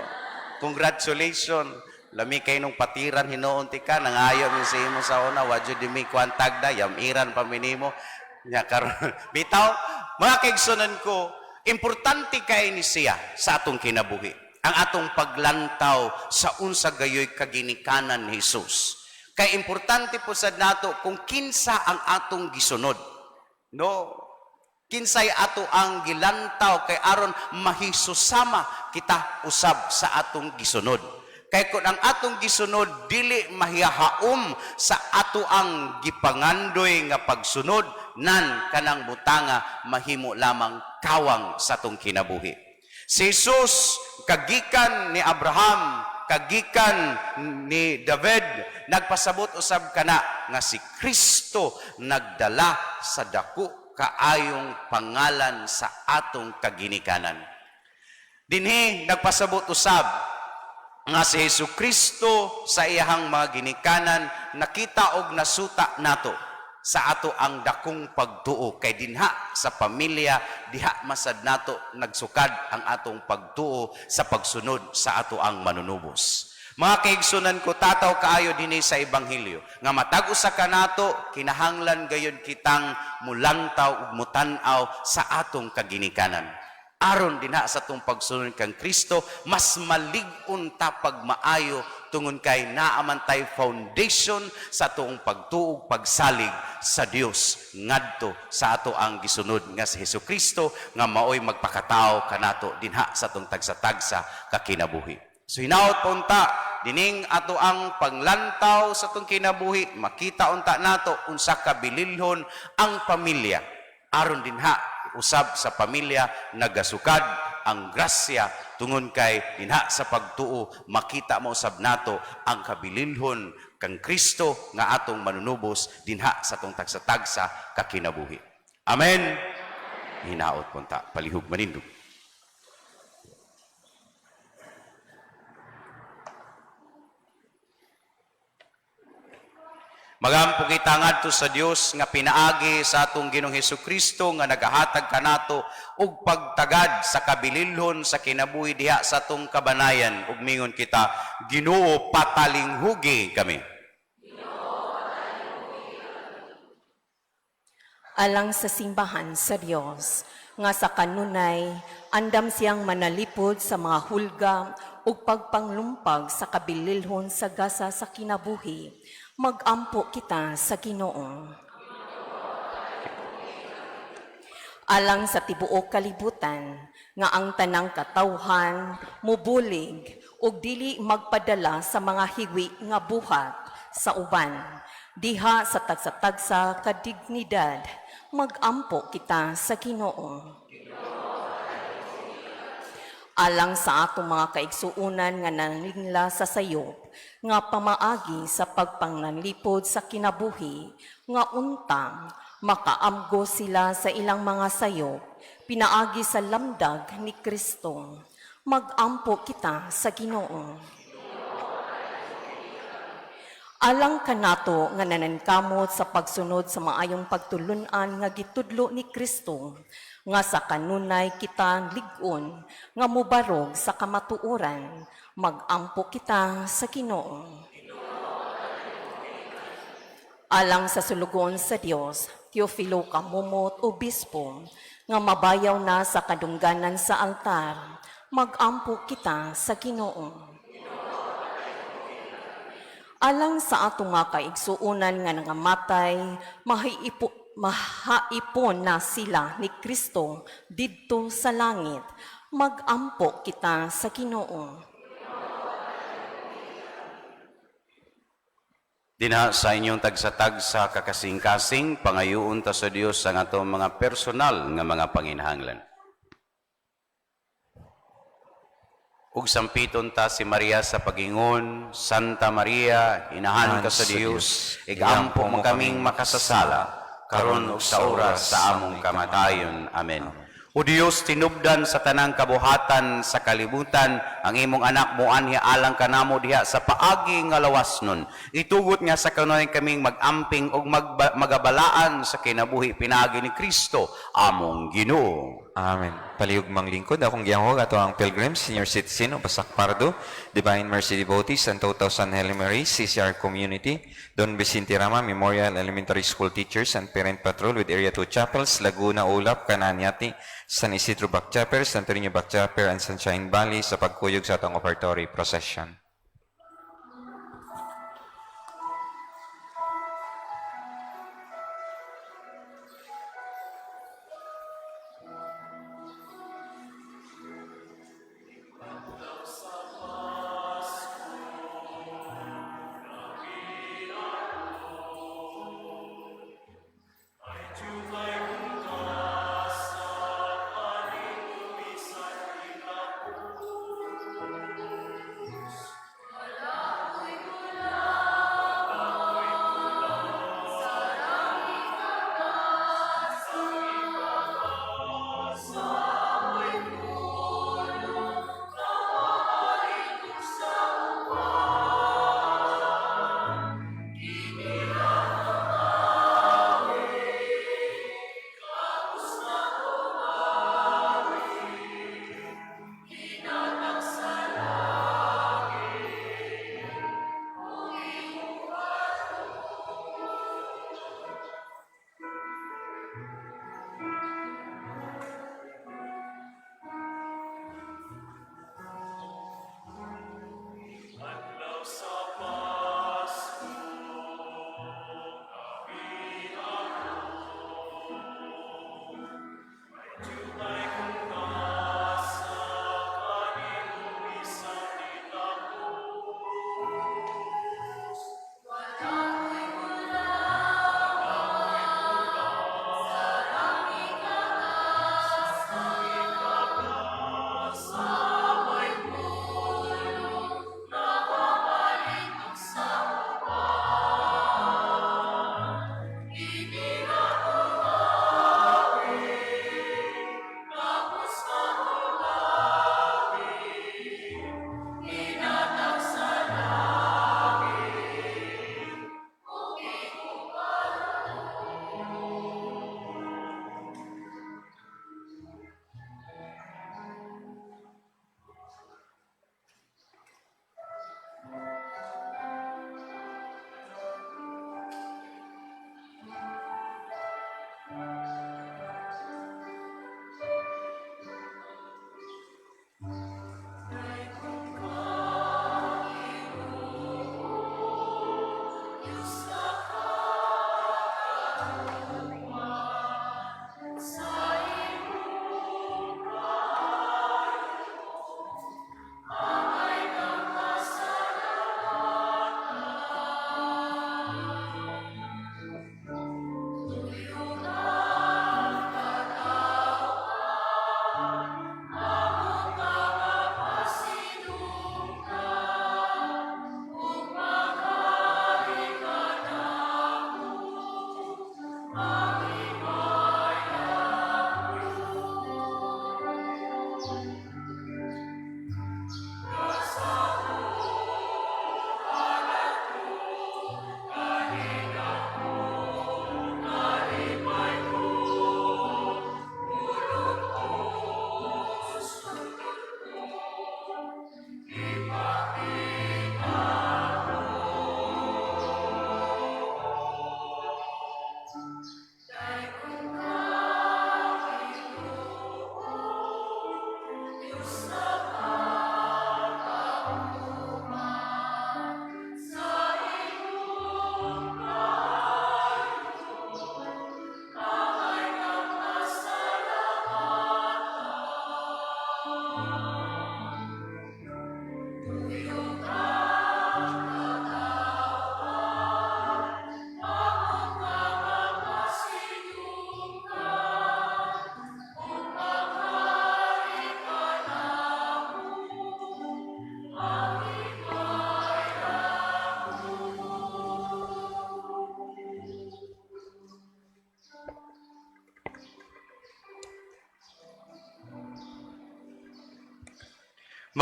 Congratulations. Lami kay nung patiran hinuon ti ka nangayo mi sa imo sa una, wa jud mi kuan tagda, yamiran pa mi nimo. Nya karon bitaw, mga kaigsunan ko, importante kay ni siya sa atong kinabuhi. Ang atong paglantaw sa unsa gayoy kaginikanan ni Jesus. Kay importante po sad nato kung kinsa ang atong gisunod. No, kinsay ato ang gilantaw kay aron mahisusama kita usab sa atong gisunod. Kay kung ang atong gisunod dili mahihaom sa ato ang gipangandoy nga pagsunod, nan kanang butanga mahimo lamang kawang sa atong kinabuhi. Si Jesus kagikan ni Abraham. kagikan ni David. Nagpasabot usab kana nga si Kristo nagdala sa dako kaayong pangalan sa atong kaginikanan. Dinhi nagpasabot usab nga si Hesus Kristo sa iyahang mga ginikanan nakita og nasuta nato sa ato ang dakong pagtuo, kay dinha sa pamilya diha masad nato nagsukad ang atong pagtuo sa pagsunod sa ato ang manunubos. Mga kaigsunan ko, tataw kaayo dinhi sa ebanghelyo nga matag usa ka nato kinahanglan gayud kitang mulantaw ug mutan-aw sa atong kaginikanan. Aron dinha sa atong pagsunod kang Kristo, mas malig-on ta pagmaayo tungod kay naa man tay foundation sa atong pagtuo, pagsalig sa Dios ngadto sa ato ang gisunod nga si Hesus Kristo nga maoy magpakatao kanato dinha sa atong tagsa-tagsa ka kinabuhi. So hinaot pa unta dining ato ang panglantaw sa atong kinabuhi, makita unta nato unsa ka bililhon ang pamilya. Aron dinha usab sa pamilya nagasukad ang grasya tungod kay dinha sa pagtuo makita mo usab nato ang kabililhon kang Kristo nga atong manunubos dinha sa atong tagsa-tagsa ka kinabuhi. Amen. Hinaot punta palihog manindog. Magampo kita ngadto sa Dios nga pinaagi sa atong Ginoong Hesukristo nga nagahatag kanato og pagtagad sa kabililhon sa kinabuhi diha sa atong kabanayan, ug mingon kita, Ginoo, patalinghugi kami. Alang sa simbahan sa Dios nga sa kanunay andam siyang manalipod sa mga hulga ug pagpanglumpag sa kabililhon sa gasa sa kinabuhi, magampo kita sa Ginoo. Alang sa tibuok kalibutan nga ang tanang katawhan mubulig ug dili magpadala sa mga hiwi nga buhat sa uban diha sa tagsa-tagsa kadignidad, magampo kita sa Ginoo. Alang sa atong mga kaigsuonan nga naningla sa sayop nga pamaagi sa pagpanglipod sa kinabuhi nga untang makaamgo sila sa ilang mga sayop pinaagi sa lamdag ni Kristo, magampo kita sa Ginoo. Alang kanato nga nanankamot sa pagsunod sa maayong pagtulunan nga gitudlo ni Kristo nga sa kanunay kita lig-on nga mobarog sa kamatuoran, magampo kita sa Ginoo. Alang sa sulugoon sa Dios, Teofilo Camomot, Obispo, nga mabayaw na sa kadungganan sa altar, magampo kita sa Ginoo. Alang sa atong mga kaigsuonan nga nangamatay, mahaipon na sila ni Kristo didto sa langit, magampo kita sa Ginoo. Dinha sa inyong tagsa-tagsa kakasing-kasing, pangayuon ta sa Dios ang atong mga personal nga mga panginahanglan. Ug sampiton ta si Maria sa pagingon, Santa Maria, inahan ka sa Dios, igampo mo kaming makasasala, karon ug sa oras sa among kamatayon. Amen. O Dios, tinubdan sa tanang kabuhatan sa kalibutan, ang imong anak moanhi alang kanamo diha sa paagi nga lawas nun. Itugot nga sa kanunay kaming mag-amping ug magabalaan sa kinabuhi pinaagi ni Kristo, among Ginoo. Amen. Palihog manglingkod, akong gianghog ato ang Pilgrims, Senior Citizen o Basak Pardo, Divine Mercy Devotees, Santo San Helen Mary, CCR Community, Don Vicente Rama Memorial Elementary School Teachers and Parent Patrol with Area 2 Chapels, Laguna, Ulap, Cananiati, San Isidro Back Chapel, Santo Niño Back Chapel, and Sunshine Valley sa pagkuyog sa atong offertory procession.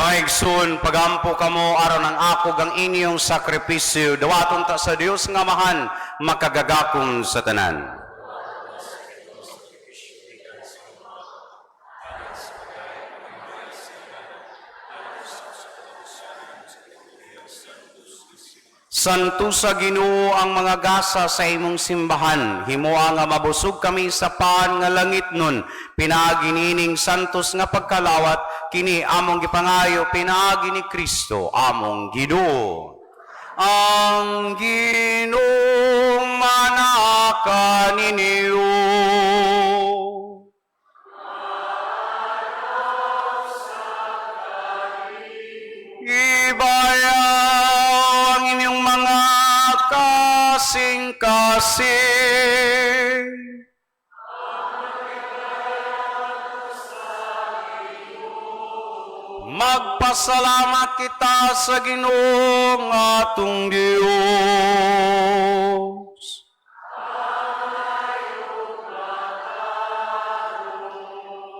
Mga igsoon, pagampo kamo aron ang akog ang inyong sakripisyo, dawaton ta sa Dios nga Amahan, makagagahom sa tanan. Santusa, Ginoo, ang mga gasa sa imong simbahan. Himoa nga mabusog kami sa pan nga langitnon. Pinaagi niining santos nga pagkalawat, kini among gipangayo pinaagi ni Kristo among Ginoo. Ang Ginoo manaa kaninyo. Ibayaw ang inyong mga kasing-kasing. Magpasalamat kita sa Ginoo nga atong Dios.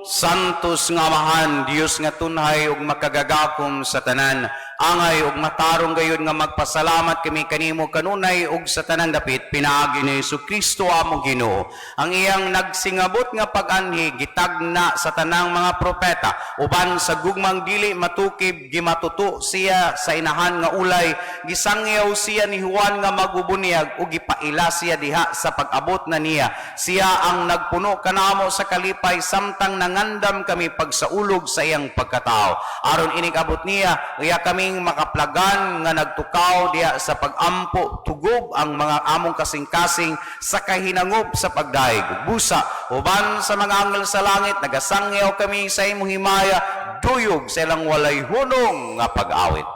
Santos nga Amahan, Dios nga tunhay ug makagagahom sa tanan, angay ug matarong gayud nga magpasalamat kami kanimo kanunay ug sa tanang dapit pinaagi ni Hesus Kristo among Ginoo. Ang iyang nagsingabot nga pag-anhi gitagna sa tanang mga propeta, uban sa gugmang dili matukib gimatuto siya sa inahan nga ulay, gisangyaw siya ni Juan nga magbubunyag ug gipaila siya diha sa pag-abot na niya. Siya ang nagpuno kanamo sa kalipay samtang nangandam kami pagsaulog sa iyang pagkatao. Aron inig-abot niya, iya kaming makaplagan nga nagtukaw diha sa pag-ampo, tugob ang mga among kasing-kasing sa kahinangob sa pagdayeg. Busa, uban sa mga anghel sa langit, nagasangyaw kami sa imong himaya, duyog sa ilang walay hunong nga pag-awit.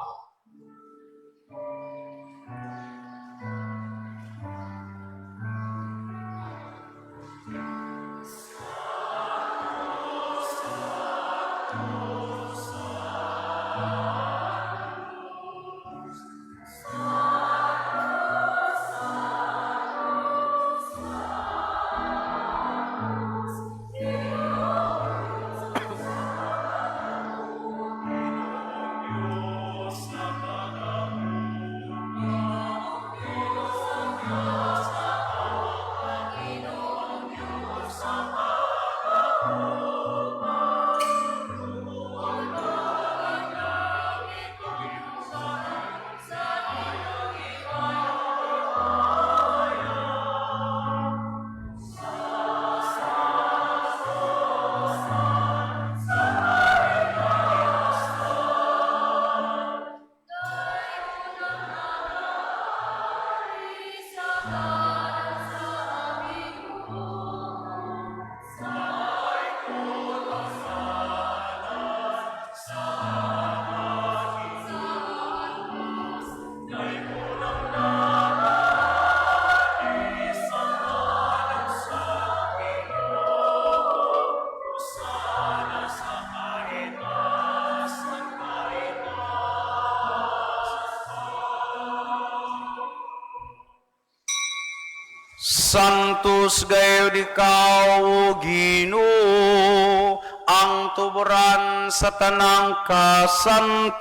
Santos gayud ikaw, O Ginoo, ang tuboran sa tanang kasantos.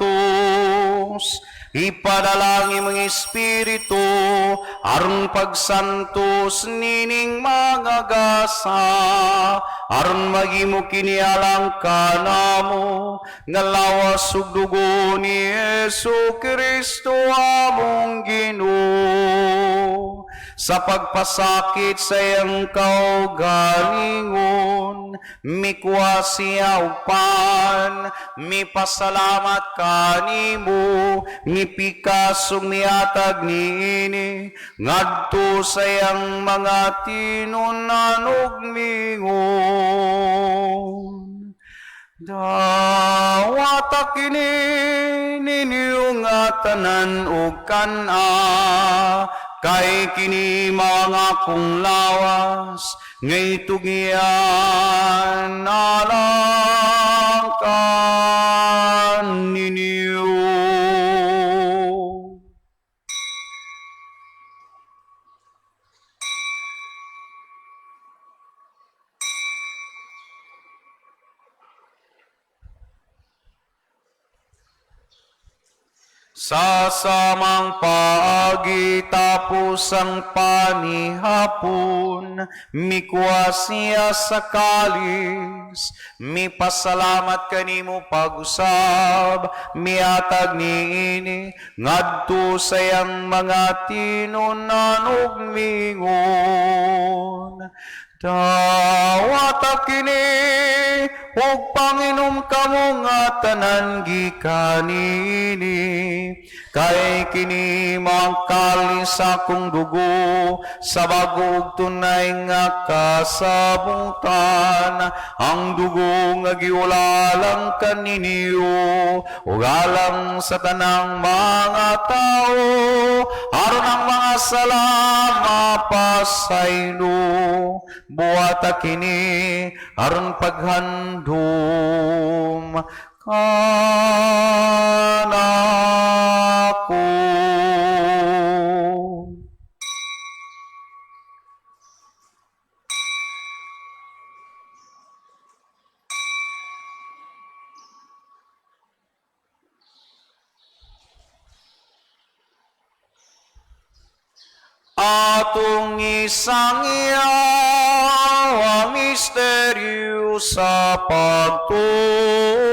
Ipadala ang imong Espiritu aron pagsantos nining mga gasa, aron maghimo kini alang kanamo nga lawas ug dugo ni Hesus Kristo among Ginoo. Sa pagpasakit sa iyang kaugalingon, mikuha siya og pan, mipasalamat kanimo, mipikas ug miatag niini ngadto sa iyang mga tinun-an ug mingon: "Dawata kini ninyo nga tanan ug kan-a, kay kini mao ang akong lawas nga itugyan alang kaninyo." Sa samang paagi tapos ang panihapon, mikuha siya sa kalis, mipasalamat kanimo pag-usab, miatag niini, ngadto sa iyang mga tinunan ug mingon. Dawata kini ug panginom kamo nga tanan gikan niini, kay kini makalis akong dugo sa bago ug tunay nga kasabutan, ang dugo nga giulalang kaninyo ug alang sa tanang mga tao, aron ang mga sala mapasaylo. Buhata kini aron paghandom kanako. Atong isangyaw ang misteryo sa pagtuo.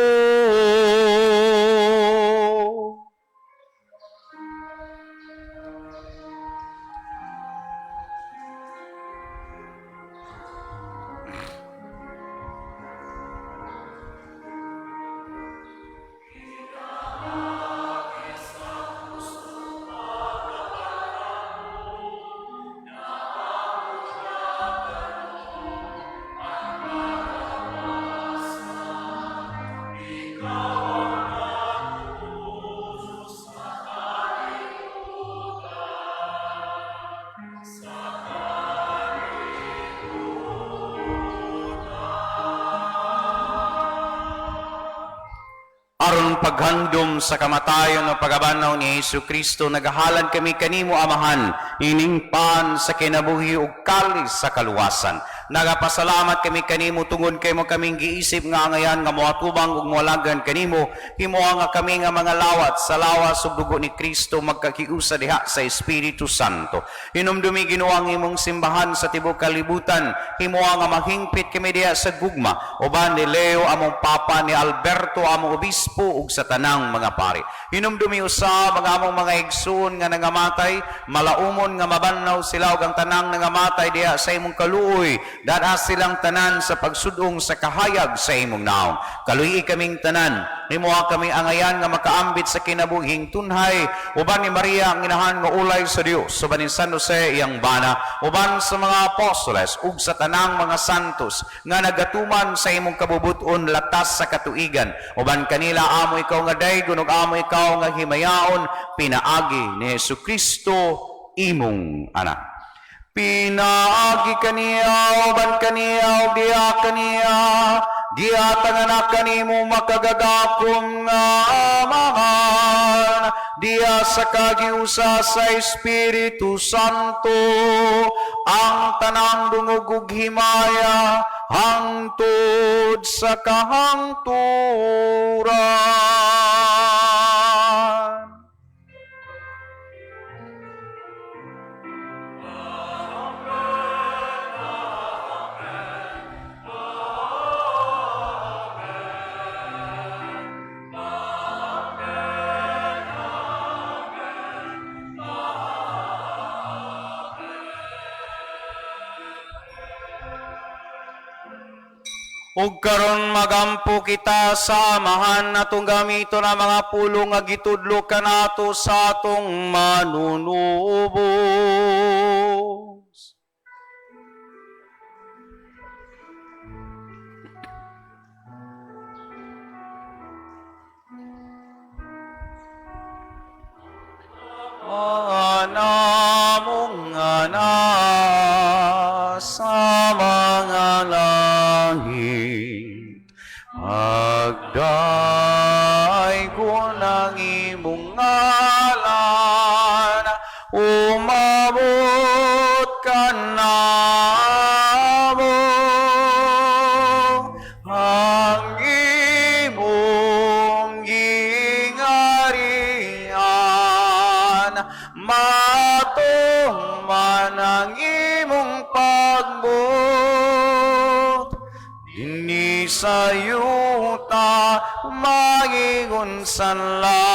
Aron paghandom sa kamatayon o pagabanaw ni Hesus Kristo, nagahalad kami kanimo, Amahan, ining pan sa kinabuhi ug kalis sa kaluwasan. Nagapasalamat kami kanimo tungod kay mo kaming giisip nga angayan nga moatubang ug moalagan kanimo. Himoa nga kami nga mga lawat sa lawas ug dugo ni Kristo magkakiusa diha sa Espiritu Santo. Hinumdumi, Ginoo, ang imong simbahan sa tibuok kalibutan. Himoa nga mahingpit kami diha sa gugma uban ni Leo among Papa, ni Alberto among obispo ug sa tanang mga pari. Hinumdumi usab ang among mga igsoon nga nangamatay, malaumon nga mabannaw sila ug ang tanang nangamatay diha sa imong kaluoy. Dad-a silang tanan sa pagsudong sa kahayag sa imong naong. Kaluyi kaming tanan. Himoa kami angayan nga makaambit sa kinabuhing tunhay uban ni Maria ang inahan nga ulay sa Dios, uban ni San Jose iyang bana, uban sa mga apostoles ug sa tanang mga santos nga nagatuman sa imong kabubuton latas sa katuigan. Uban kanila amo ikaw nga daygon ug amo ikaw nga himayaon pinaagi ni Hesus Kristo imong anak. Pinaagi kaniya, uban kaniya, ug diha kaniya, gihatag anak kanimo makagagahom nga Amahan, diha sa kagiusa sa Espiritu Santo, ang tanang dungog ug himaya, hangtod sa kahangturan. Ug karon magampo kita sa Amahan, atong gamiton ang mga pulong nga gitudlo kanato sa atong Manunubos. Mga namong nga nasa mga langit, pagdaygon ang imong ngalan, umabot kanamo ang imong gingharian. Matuman ang imong pagbuot dinhi sa yuta maingon sa langit.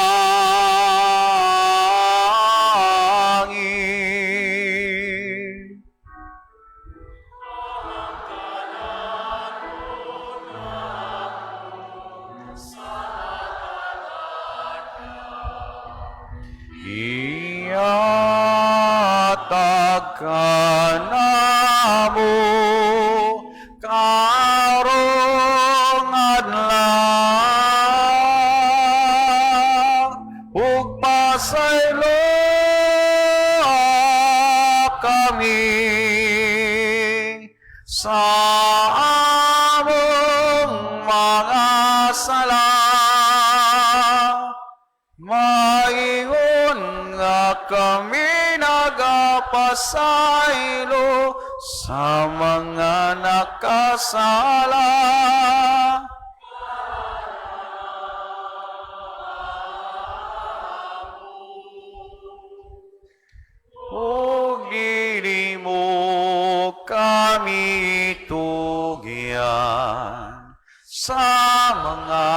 Iatag ka namo karong adlaw ug pasayloa kami sa among mga sala, maingon nga kami nagapasaylo sa mga nakasala. Ug dili mo kami tugyan sa mga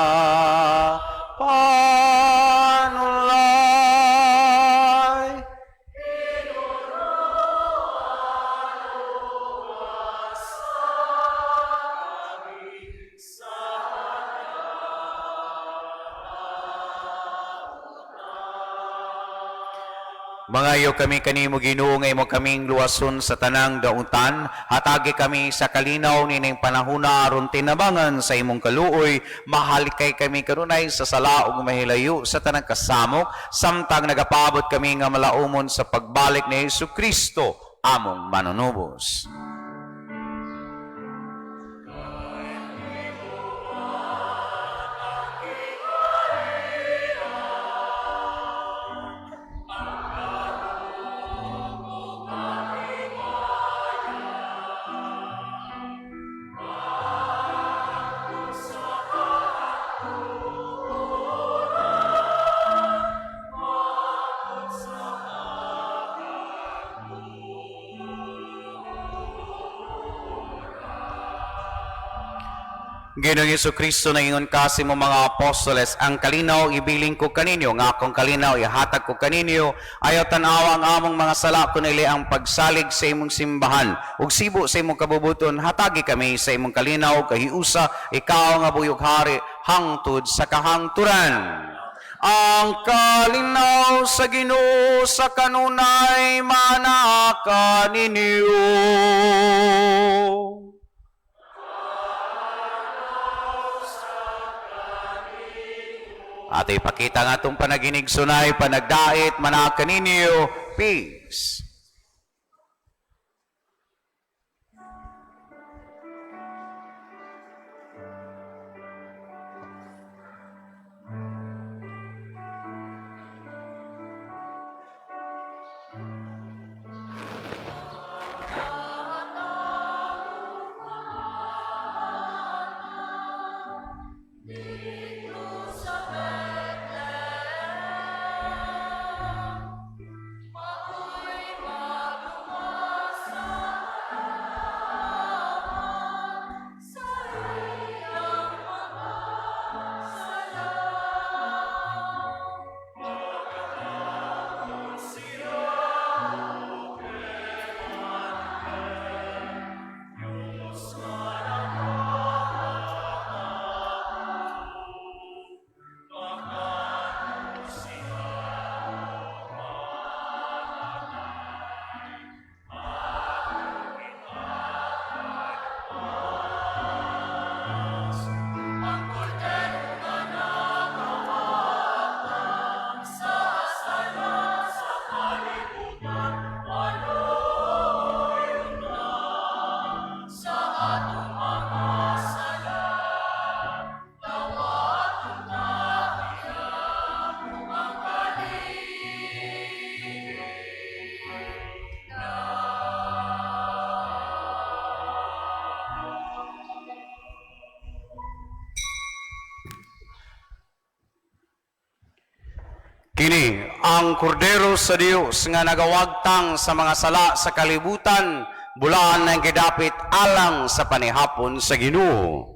panulay. Mangayo kami kanimo, Ginoo, nga imo kaming luwason sa tanang dautan, hatagi kami sa kalinaw nining panahuna aron tinabangan sa imong kaluoy, mahalikay kami kanunay sa sala ug mahilayo sa tanang kasamok samtang nagapaabot kami nga malaumon sa pagbalik ni Hesus Kristo among manunubos. Ginoong Hesus Kristo, naingon ka sa imong mga apostoles, "Ang kalinaw ibilin ko kaninyo, nga akong kalinaw ihatag ko kaninyo. Ayaw tan-awa ang among mga sala, kundi ang pagsalig sa imong simbahan. Ug sibo sa imong kabubuton, hatagi kami sa imong kalinaw, kahiusa, ikaw nga buhi ug hari hangtod sa kahangturan." Ang kalinaw sa Ginoo sa kanunay manaa kaninyo. Ato ipakita nga atong panaginigsunay, panagdait, manaa kaninyo. Peace. Sa Bethlehem, maoy Kini ang kordero sa Dios nga nagawagtang sa mga sala sa kalibutan, bulaan ang gidapit alang sa panihapon sa Ginoo.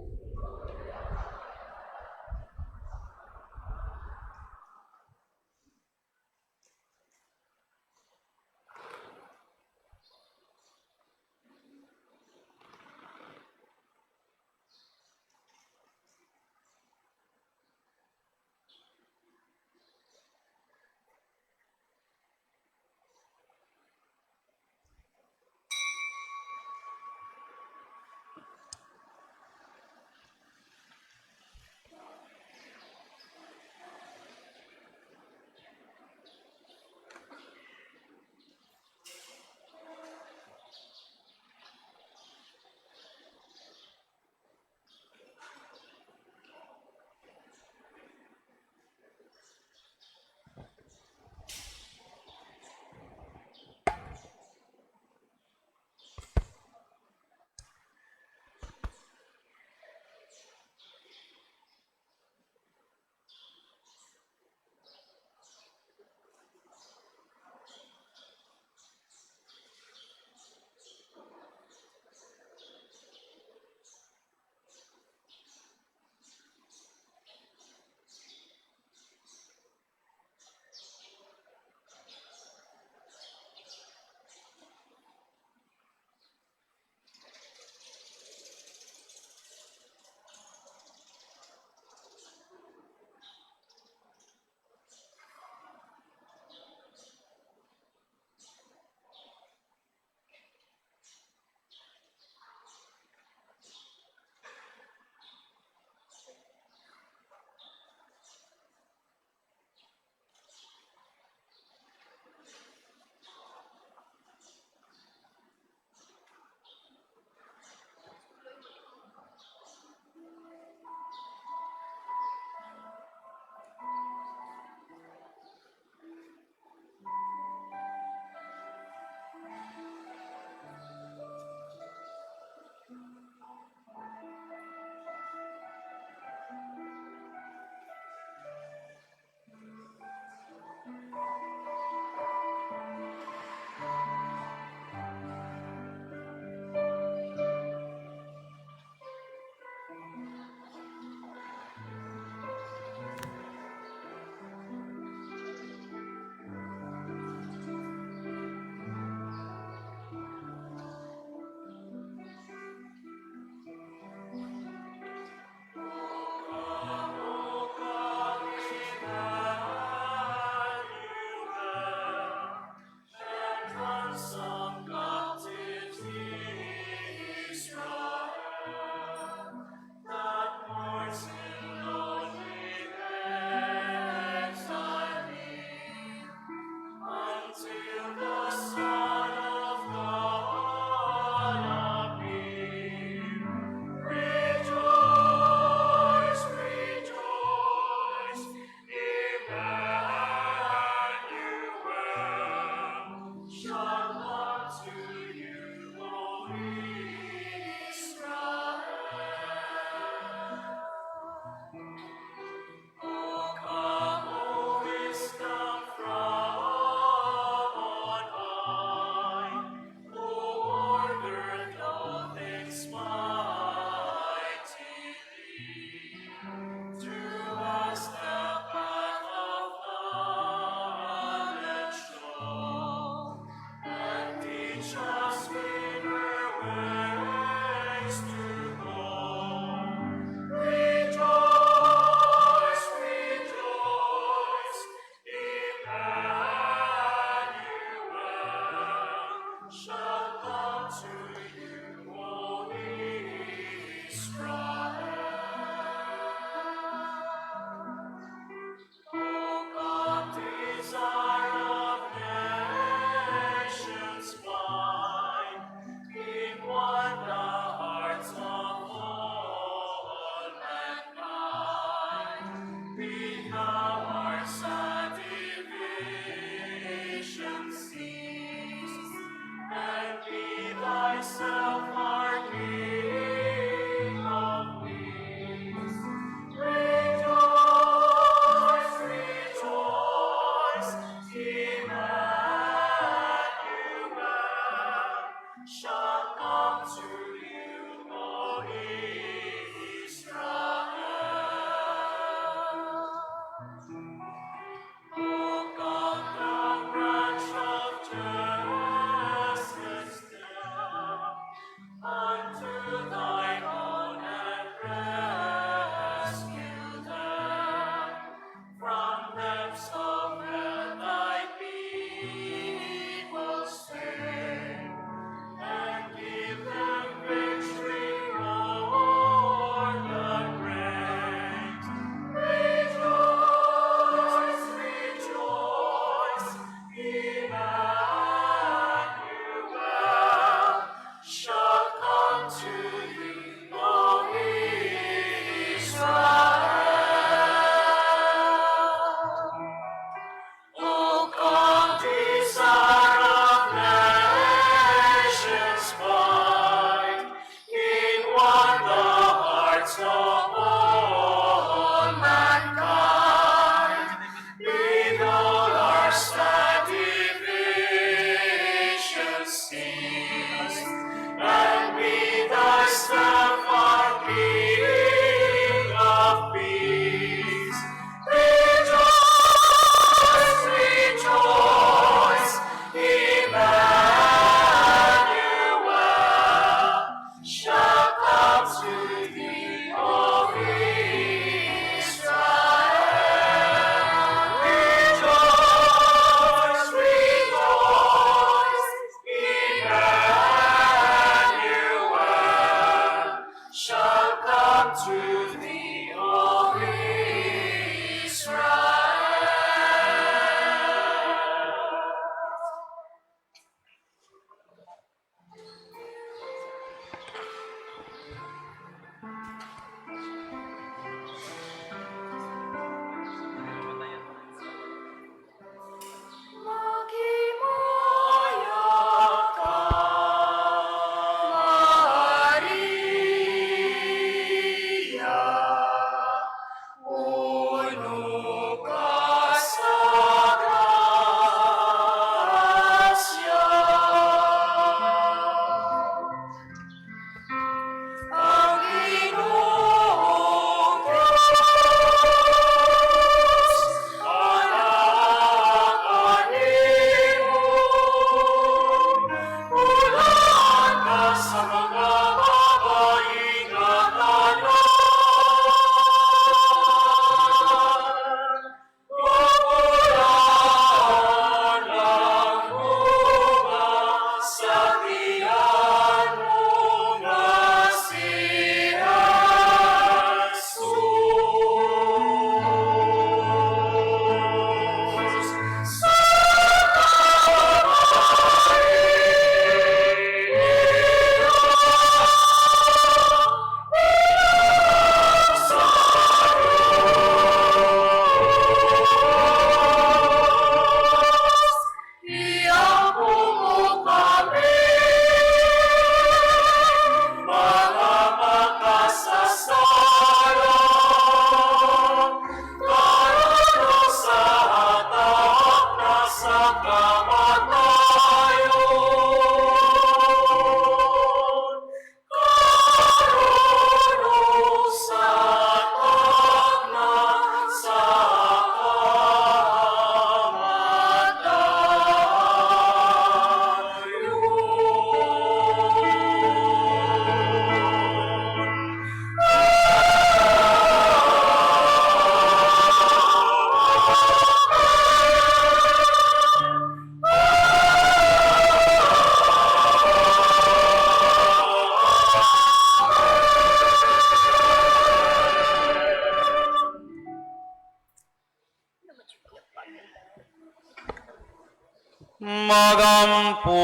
Magampo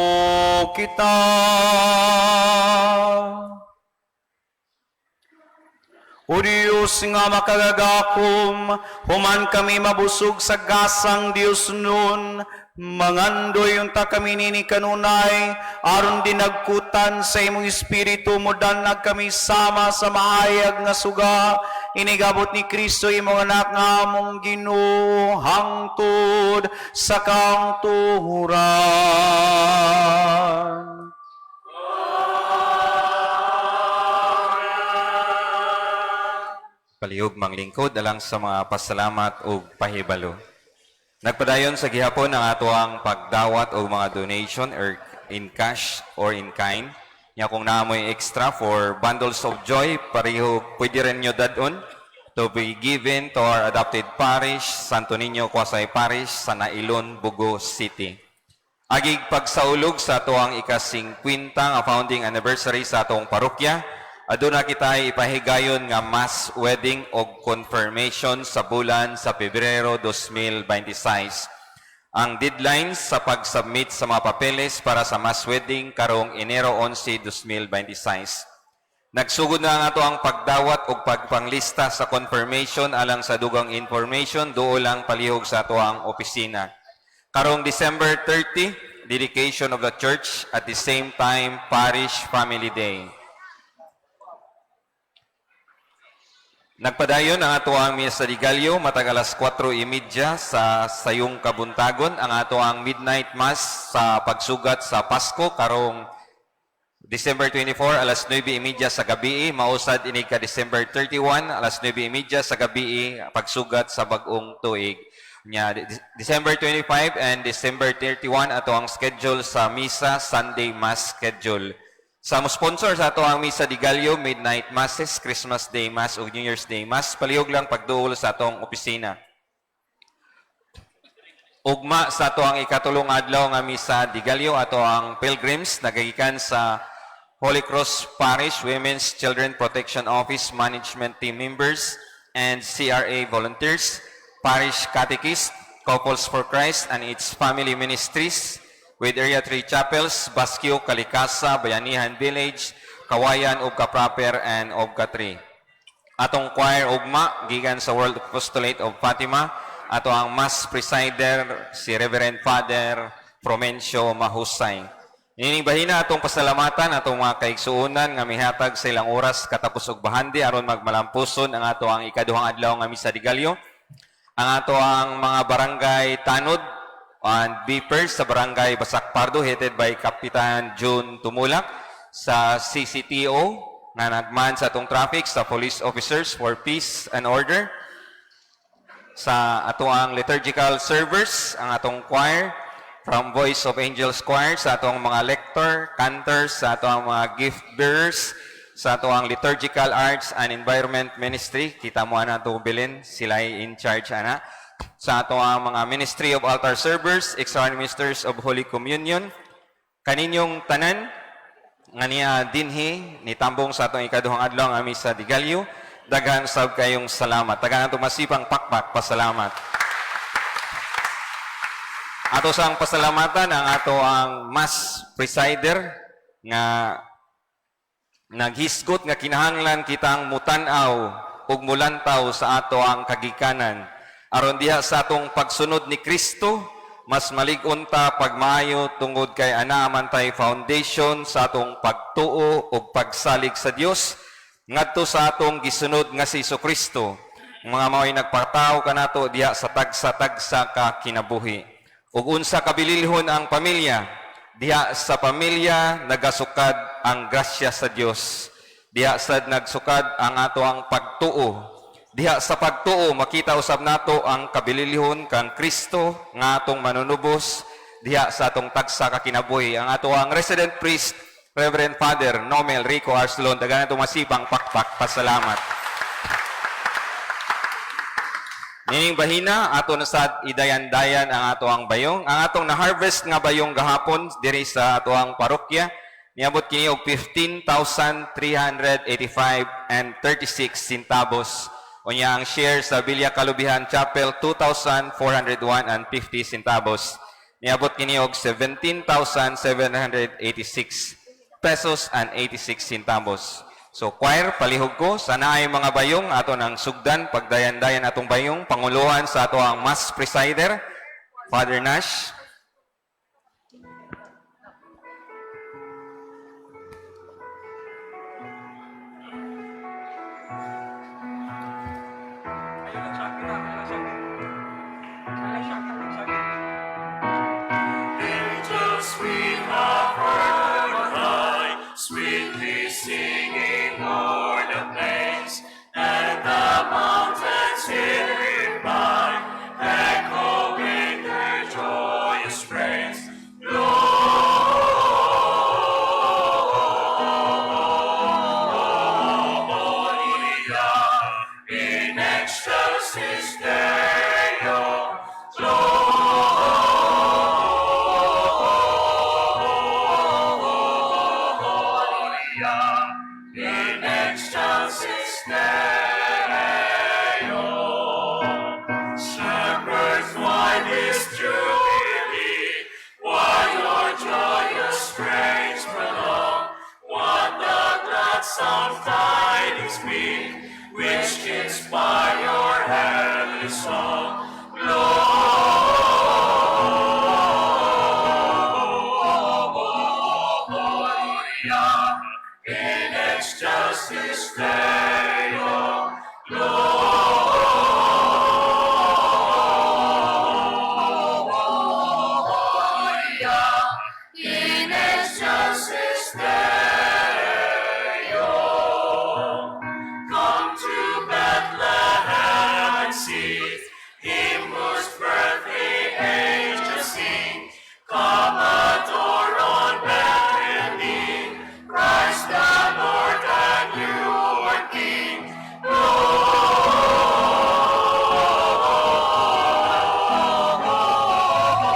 kita. O Diyos nga makagagahom, human kami mabusog sa gasang Diyos nun, mangandoy unta kami nini kanunay, aron dinagkutan sa imong espiritu modanag kami sama sa maayag nga suga, inigabot ni Kristo imong anak nga among Ginoo hangtod sa kangturan. Palihog manglingkod alang sa mga pasalamat ug pahibalo. Nagpadayon sa gihapon ang atoang pagdawat og mga donation or in cash or in kind. Nya kung naa moy extra for bundles of joy, pareho pwede rin nyo dadon to be given to our adopted parish, Santo Niño Quasi Parish, sa Nailon, Bogo City. Agig pagsaulog sa atoang ika-50 nga founding anniversary sa atong parokya, aduna kita ipahigayon nga mass wedding o confirmation sa bulan sa Pebrero 2026. Ang deadline sa pag-submit sa mga papeles para sa mass wedding karong Enero 11, 2026. Nagsugod na ang ato ang pagdawat o pagpanglista sa confirmation. Alang sa dugang information, duol lang palihog sa ato ang opisina. Karong December 30, dedication of the church, at the same time Parish Family Day. Nagpadayon ang ato ang Misa de Gallo matag alas 4:30 sa sayong kabuntagon, ang ato ang midnight mass sa pagsugat sa Pasko karong December 24 alas 9:30 sa gabi, mausad ini ka December 31 alas 9:30 sa gabi pagsugat sa bag-ong tuig. Nya December 25 and December 31 ato ang schedule sa misa, Sunday mass schedule. Sa mo sponsor sa ato ang Misa de Gallo, Midnight Masses, Christmas Day Mass ug New Year's Day Mass, palihog lang pagduol sa atong opisina. Ugma sa ato ang ikatulong adlaw nga Misa de Gallo, ato ang pilgrims nagagikan sa Holy Cross Parish Women's Children Protection Office Management Team members and CRA volunteers, Parish Catechist, Couples for Christ and its family ministries with Area 3 Chapels, Basquio, Kalikasa, Bayanihan Village, Kawayan, Ugka Proper, and Ugka 3. Atong choir ugma gikan sa World Apostolate of Fatima, ato ang mass presider si Reverend Father Promencio Mahusay. Nining bahina atong pasalamatan atong mga kaigsuonan nga mihatag sa ilang oras katapos og bahandi aron magmalampuson ang ato ang ikaduhang adlaw nga Misa de Gallo. Ang ato ang mga barangay tanod and beepers sa Barangay Basak Pardo headed by Kapitan June Tumulak, sa CCTO nga nagman sa atong traffic, sa police officers for peace and order, sa ato ang liturgical servers, ang atong choir from Voice of Angels Choir, sa atong mga lector, cantors, sa atong mga gift bearers, sa ato ang Liturgical Arts and Environment Ministry, kita mo ana ato bilin, sila ay in charge ana. Sa ato ang mga Ministry of Altar Servers, Extraordinary Ministers of Holy Communion, kaninyong tanan nga niya dinhi ni tambong sa atong ikaduhang adlaw nga Misa de Gallo, daghan sab kayong salamat. Daghan atong masipang pakpak pasalamat. Ato sang pasalamatan ang ato ang mass presider nga naghisgot nga kinahanglan kitang mutan-aw ug mulantaw sa ato ang kagikanan aron diha sa atong pagsunod ni Kristo mas malig-on ta pagmaayo tungod kay ana man tay foundation sa atong pagtuo ug pagsalig sa Dios ngadto sa atong gisunod nga si Kristo, mga mao'y nagpatawo kanato diha sa tagsa-tagsa ka kinabuhi. Ug unsa kabililhon ang pamilya, diha sa pamilya nagasukad ang grasya sa Dios, diha sad nagsukad ang ato ang pagtuo. Diha sa pagtuo makita usab nato ang kabililhon kang Kristo nga atong manunubos diha sa atong tagsa ka kinabuhi. Ang ato ang resident priest, Reverend Father Nomel Rico Arcelon, daghan atong masipang pakpak pasalamat. Nining bahina, ato na sad idayan-dayan ang ato ang bayong. Ang atong na-harvest nga bayong gahapon diri sa ato ang parokya, niabot kini og 15,385 and 36 centavos. Unya ang share sa Villa Kalubihan Chapel, 2,401 and 50 centavos. Niabot kini og 17,786 pesos and 86 centavos. So choir, palihog ko, sana ay mga bayong ato ng sugdan, pagdayan-dayan atong bayong, panguluhan sa ato ang mass presider, Father Nash. Angels we have heard on high, sweetly singing o'er the plains, and the mountains in reply, echoing their joyous praise. Gloria in excelsis Deo. Gloria in excelsis Deo. Shepherds, why this jubilee? Why your joyous strains prolong? What the gladsome tidings be, which inspire your heavenly song? Gloria in excelsis Deo. Gloria in excelsis Deo. Come to Bethlehem and see him whose birth the angels sing. Come adore on bended knee, Christ the Lord and newborn King.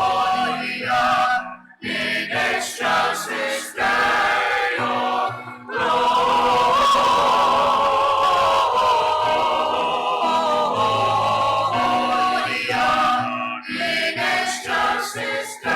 Gloria in excelsis Deo. Gloria in excelsis Deo.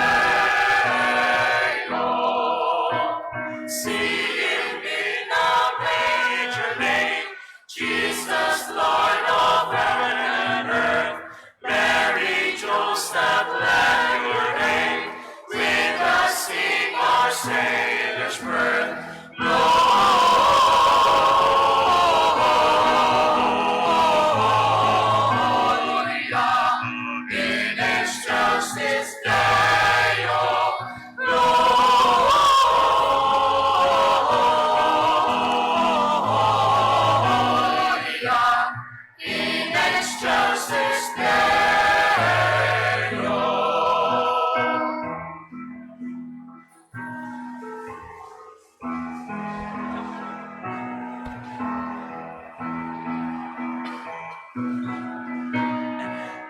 See him in a manger laid, Jesus, Lord of heaven and earth. Mary, Joseph, lend your aid. With us sing our Savior's birth. Gloria in excelsis Deo. Gloria in excelsis Deo.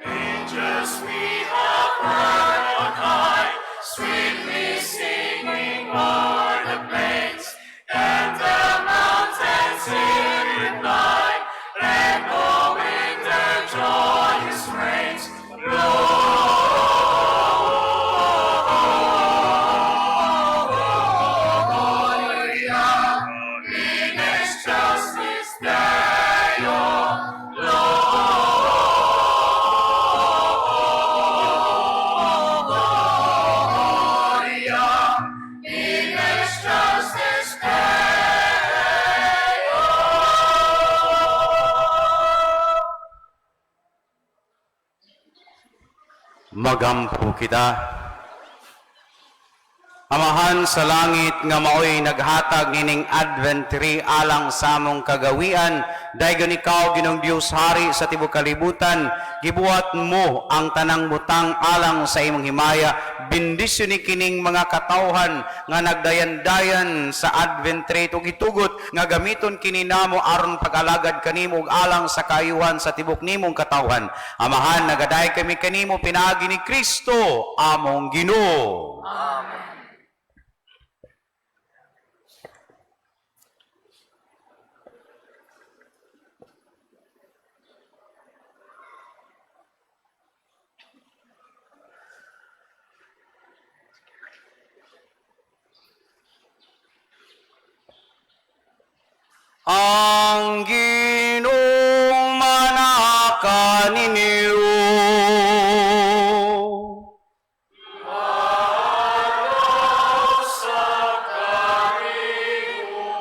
Angels we have heard on high, sweetly singing o'er the plains, and the mountains in reply, echoing their joyous praise. Gloria in excelsis Deo. Gloria in excelsis Deo. Magampo kita. Amahan sa langit nga maoy naghatag nining Advent tree alang sa among kagawian, daygon ikaw, Ginoong Dios, hari sa tibuok kalibutan, gibuhat mo ang tanang butang alang sa imong himaya. Bendisyon ni kining mga katawhan nga nagdayan-dayan sa Advent tree ug gitugot nga gamiton kini namo aron pag-alagad kanimo ug alang sa kaayuhan sa tibok nimong katawhan. Amahan, nagadaay kami kanimo pinaagi ni Kristo among Ginoo. Ang Ginoo manaka ninyo.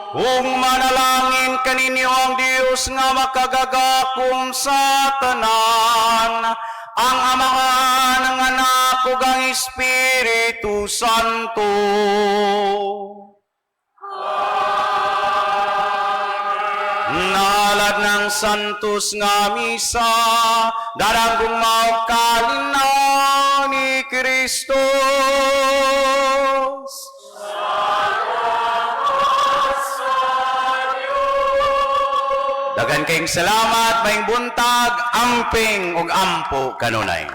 Kung manalangin kaninyo ang Dios nga makagagakom sa tanan, ang Amahan, ang Anak, ug ang Espiritu Santo. Nalad ng santos nga misa, daranggong mao kalinaw ni Kristo. Dagan kayong salamat, maing buntag, amping ug ampo kanunay.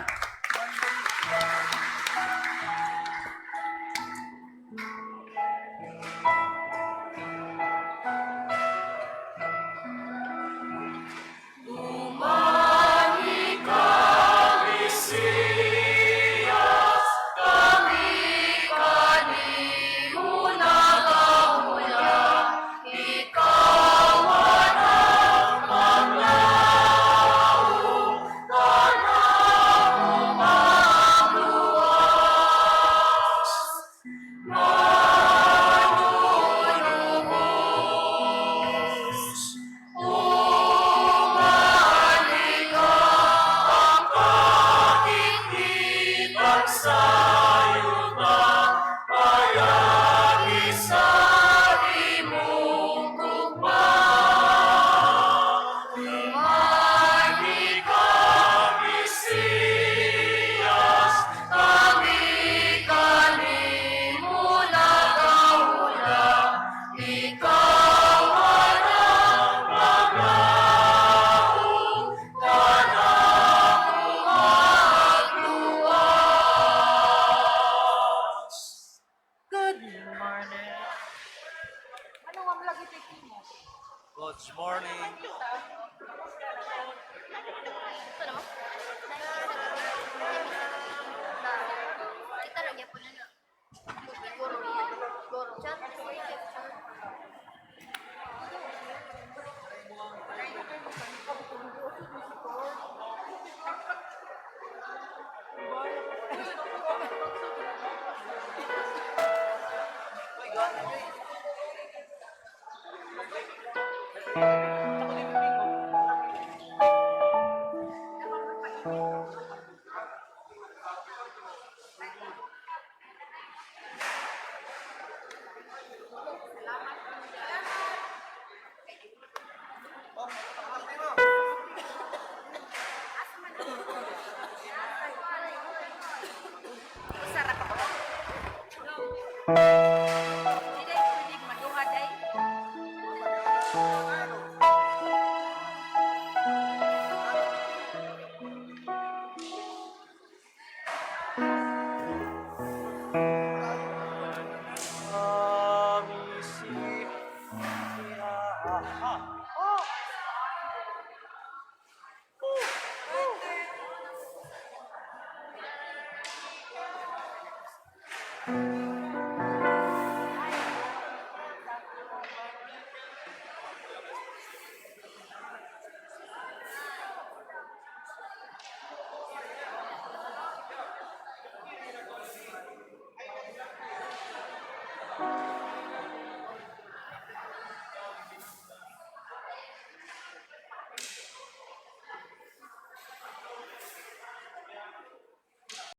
Good morning. Kita lang yapon na na. Goro. Goro. Chat. Hindi pwede maduha day. Amen.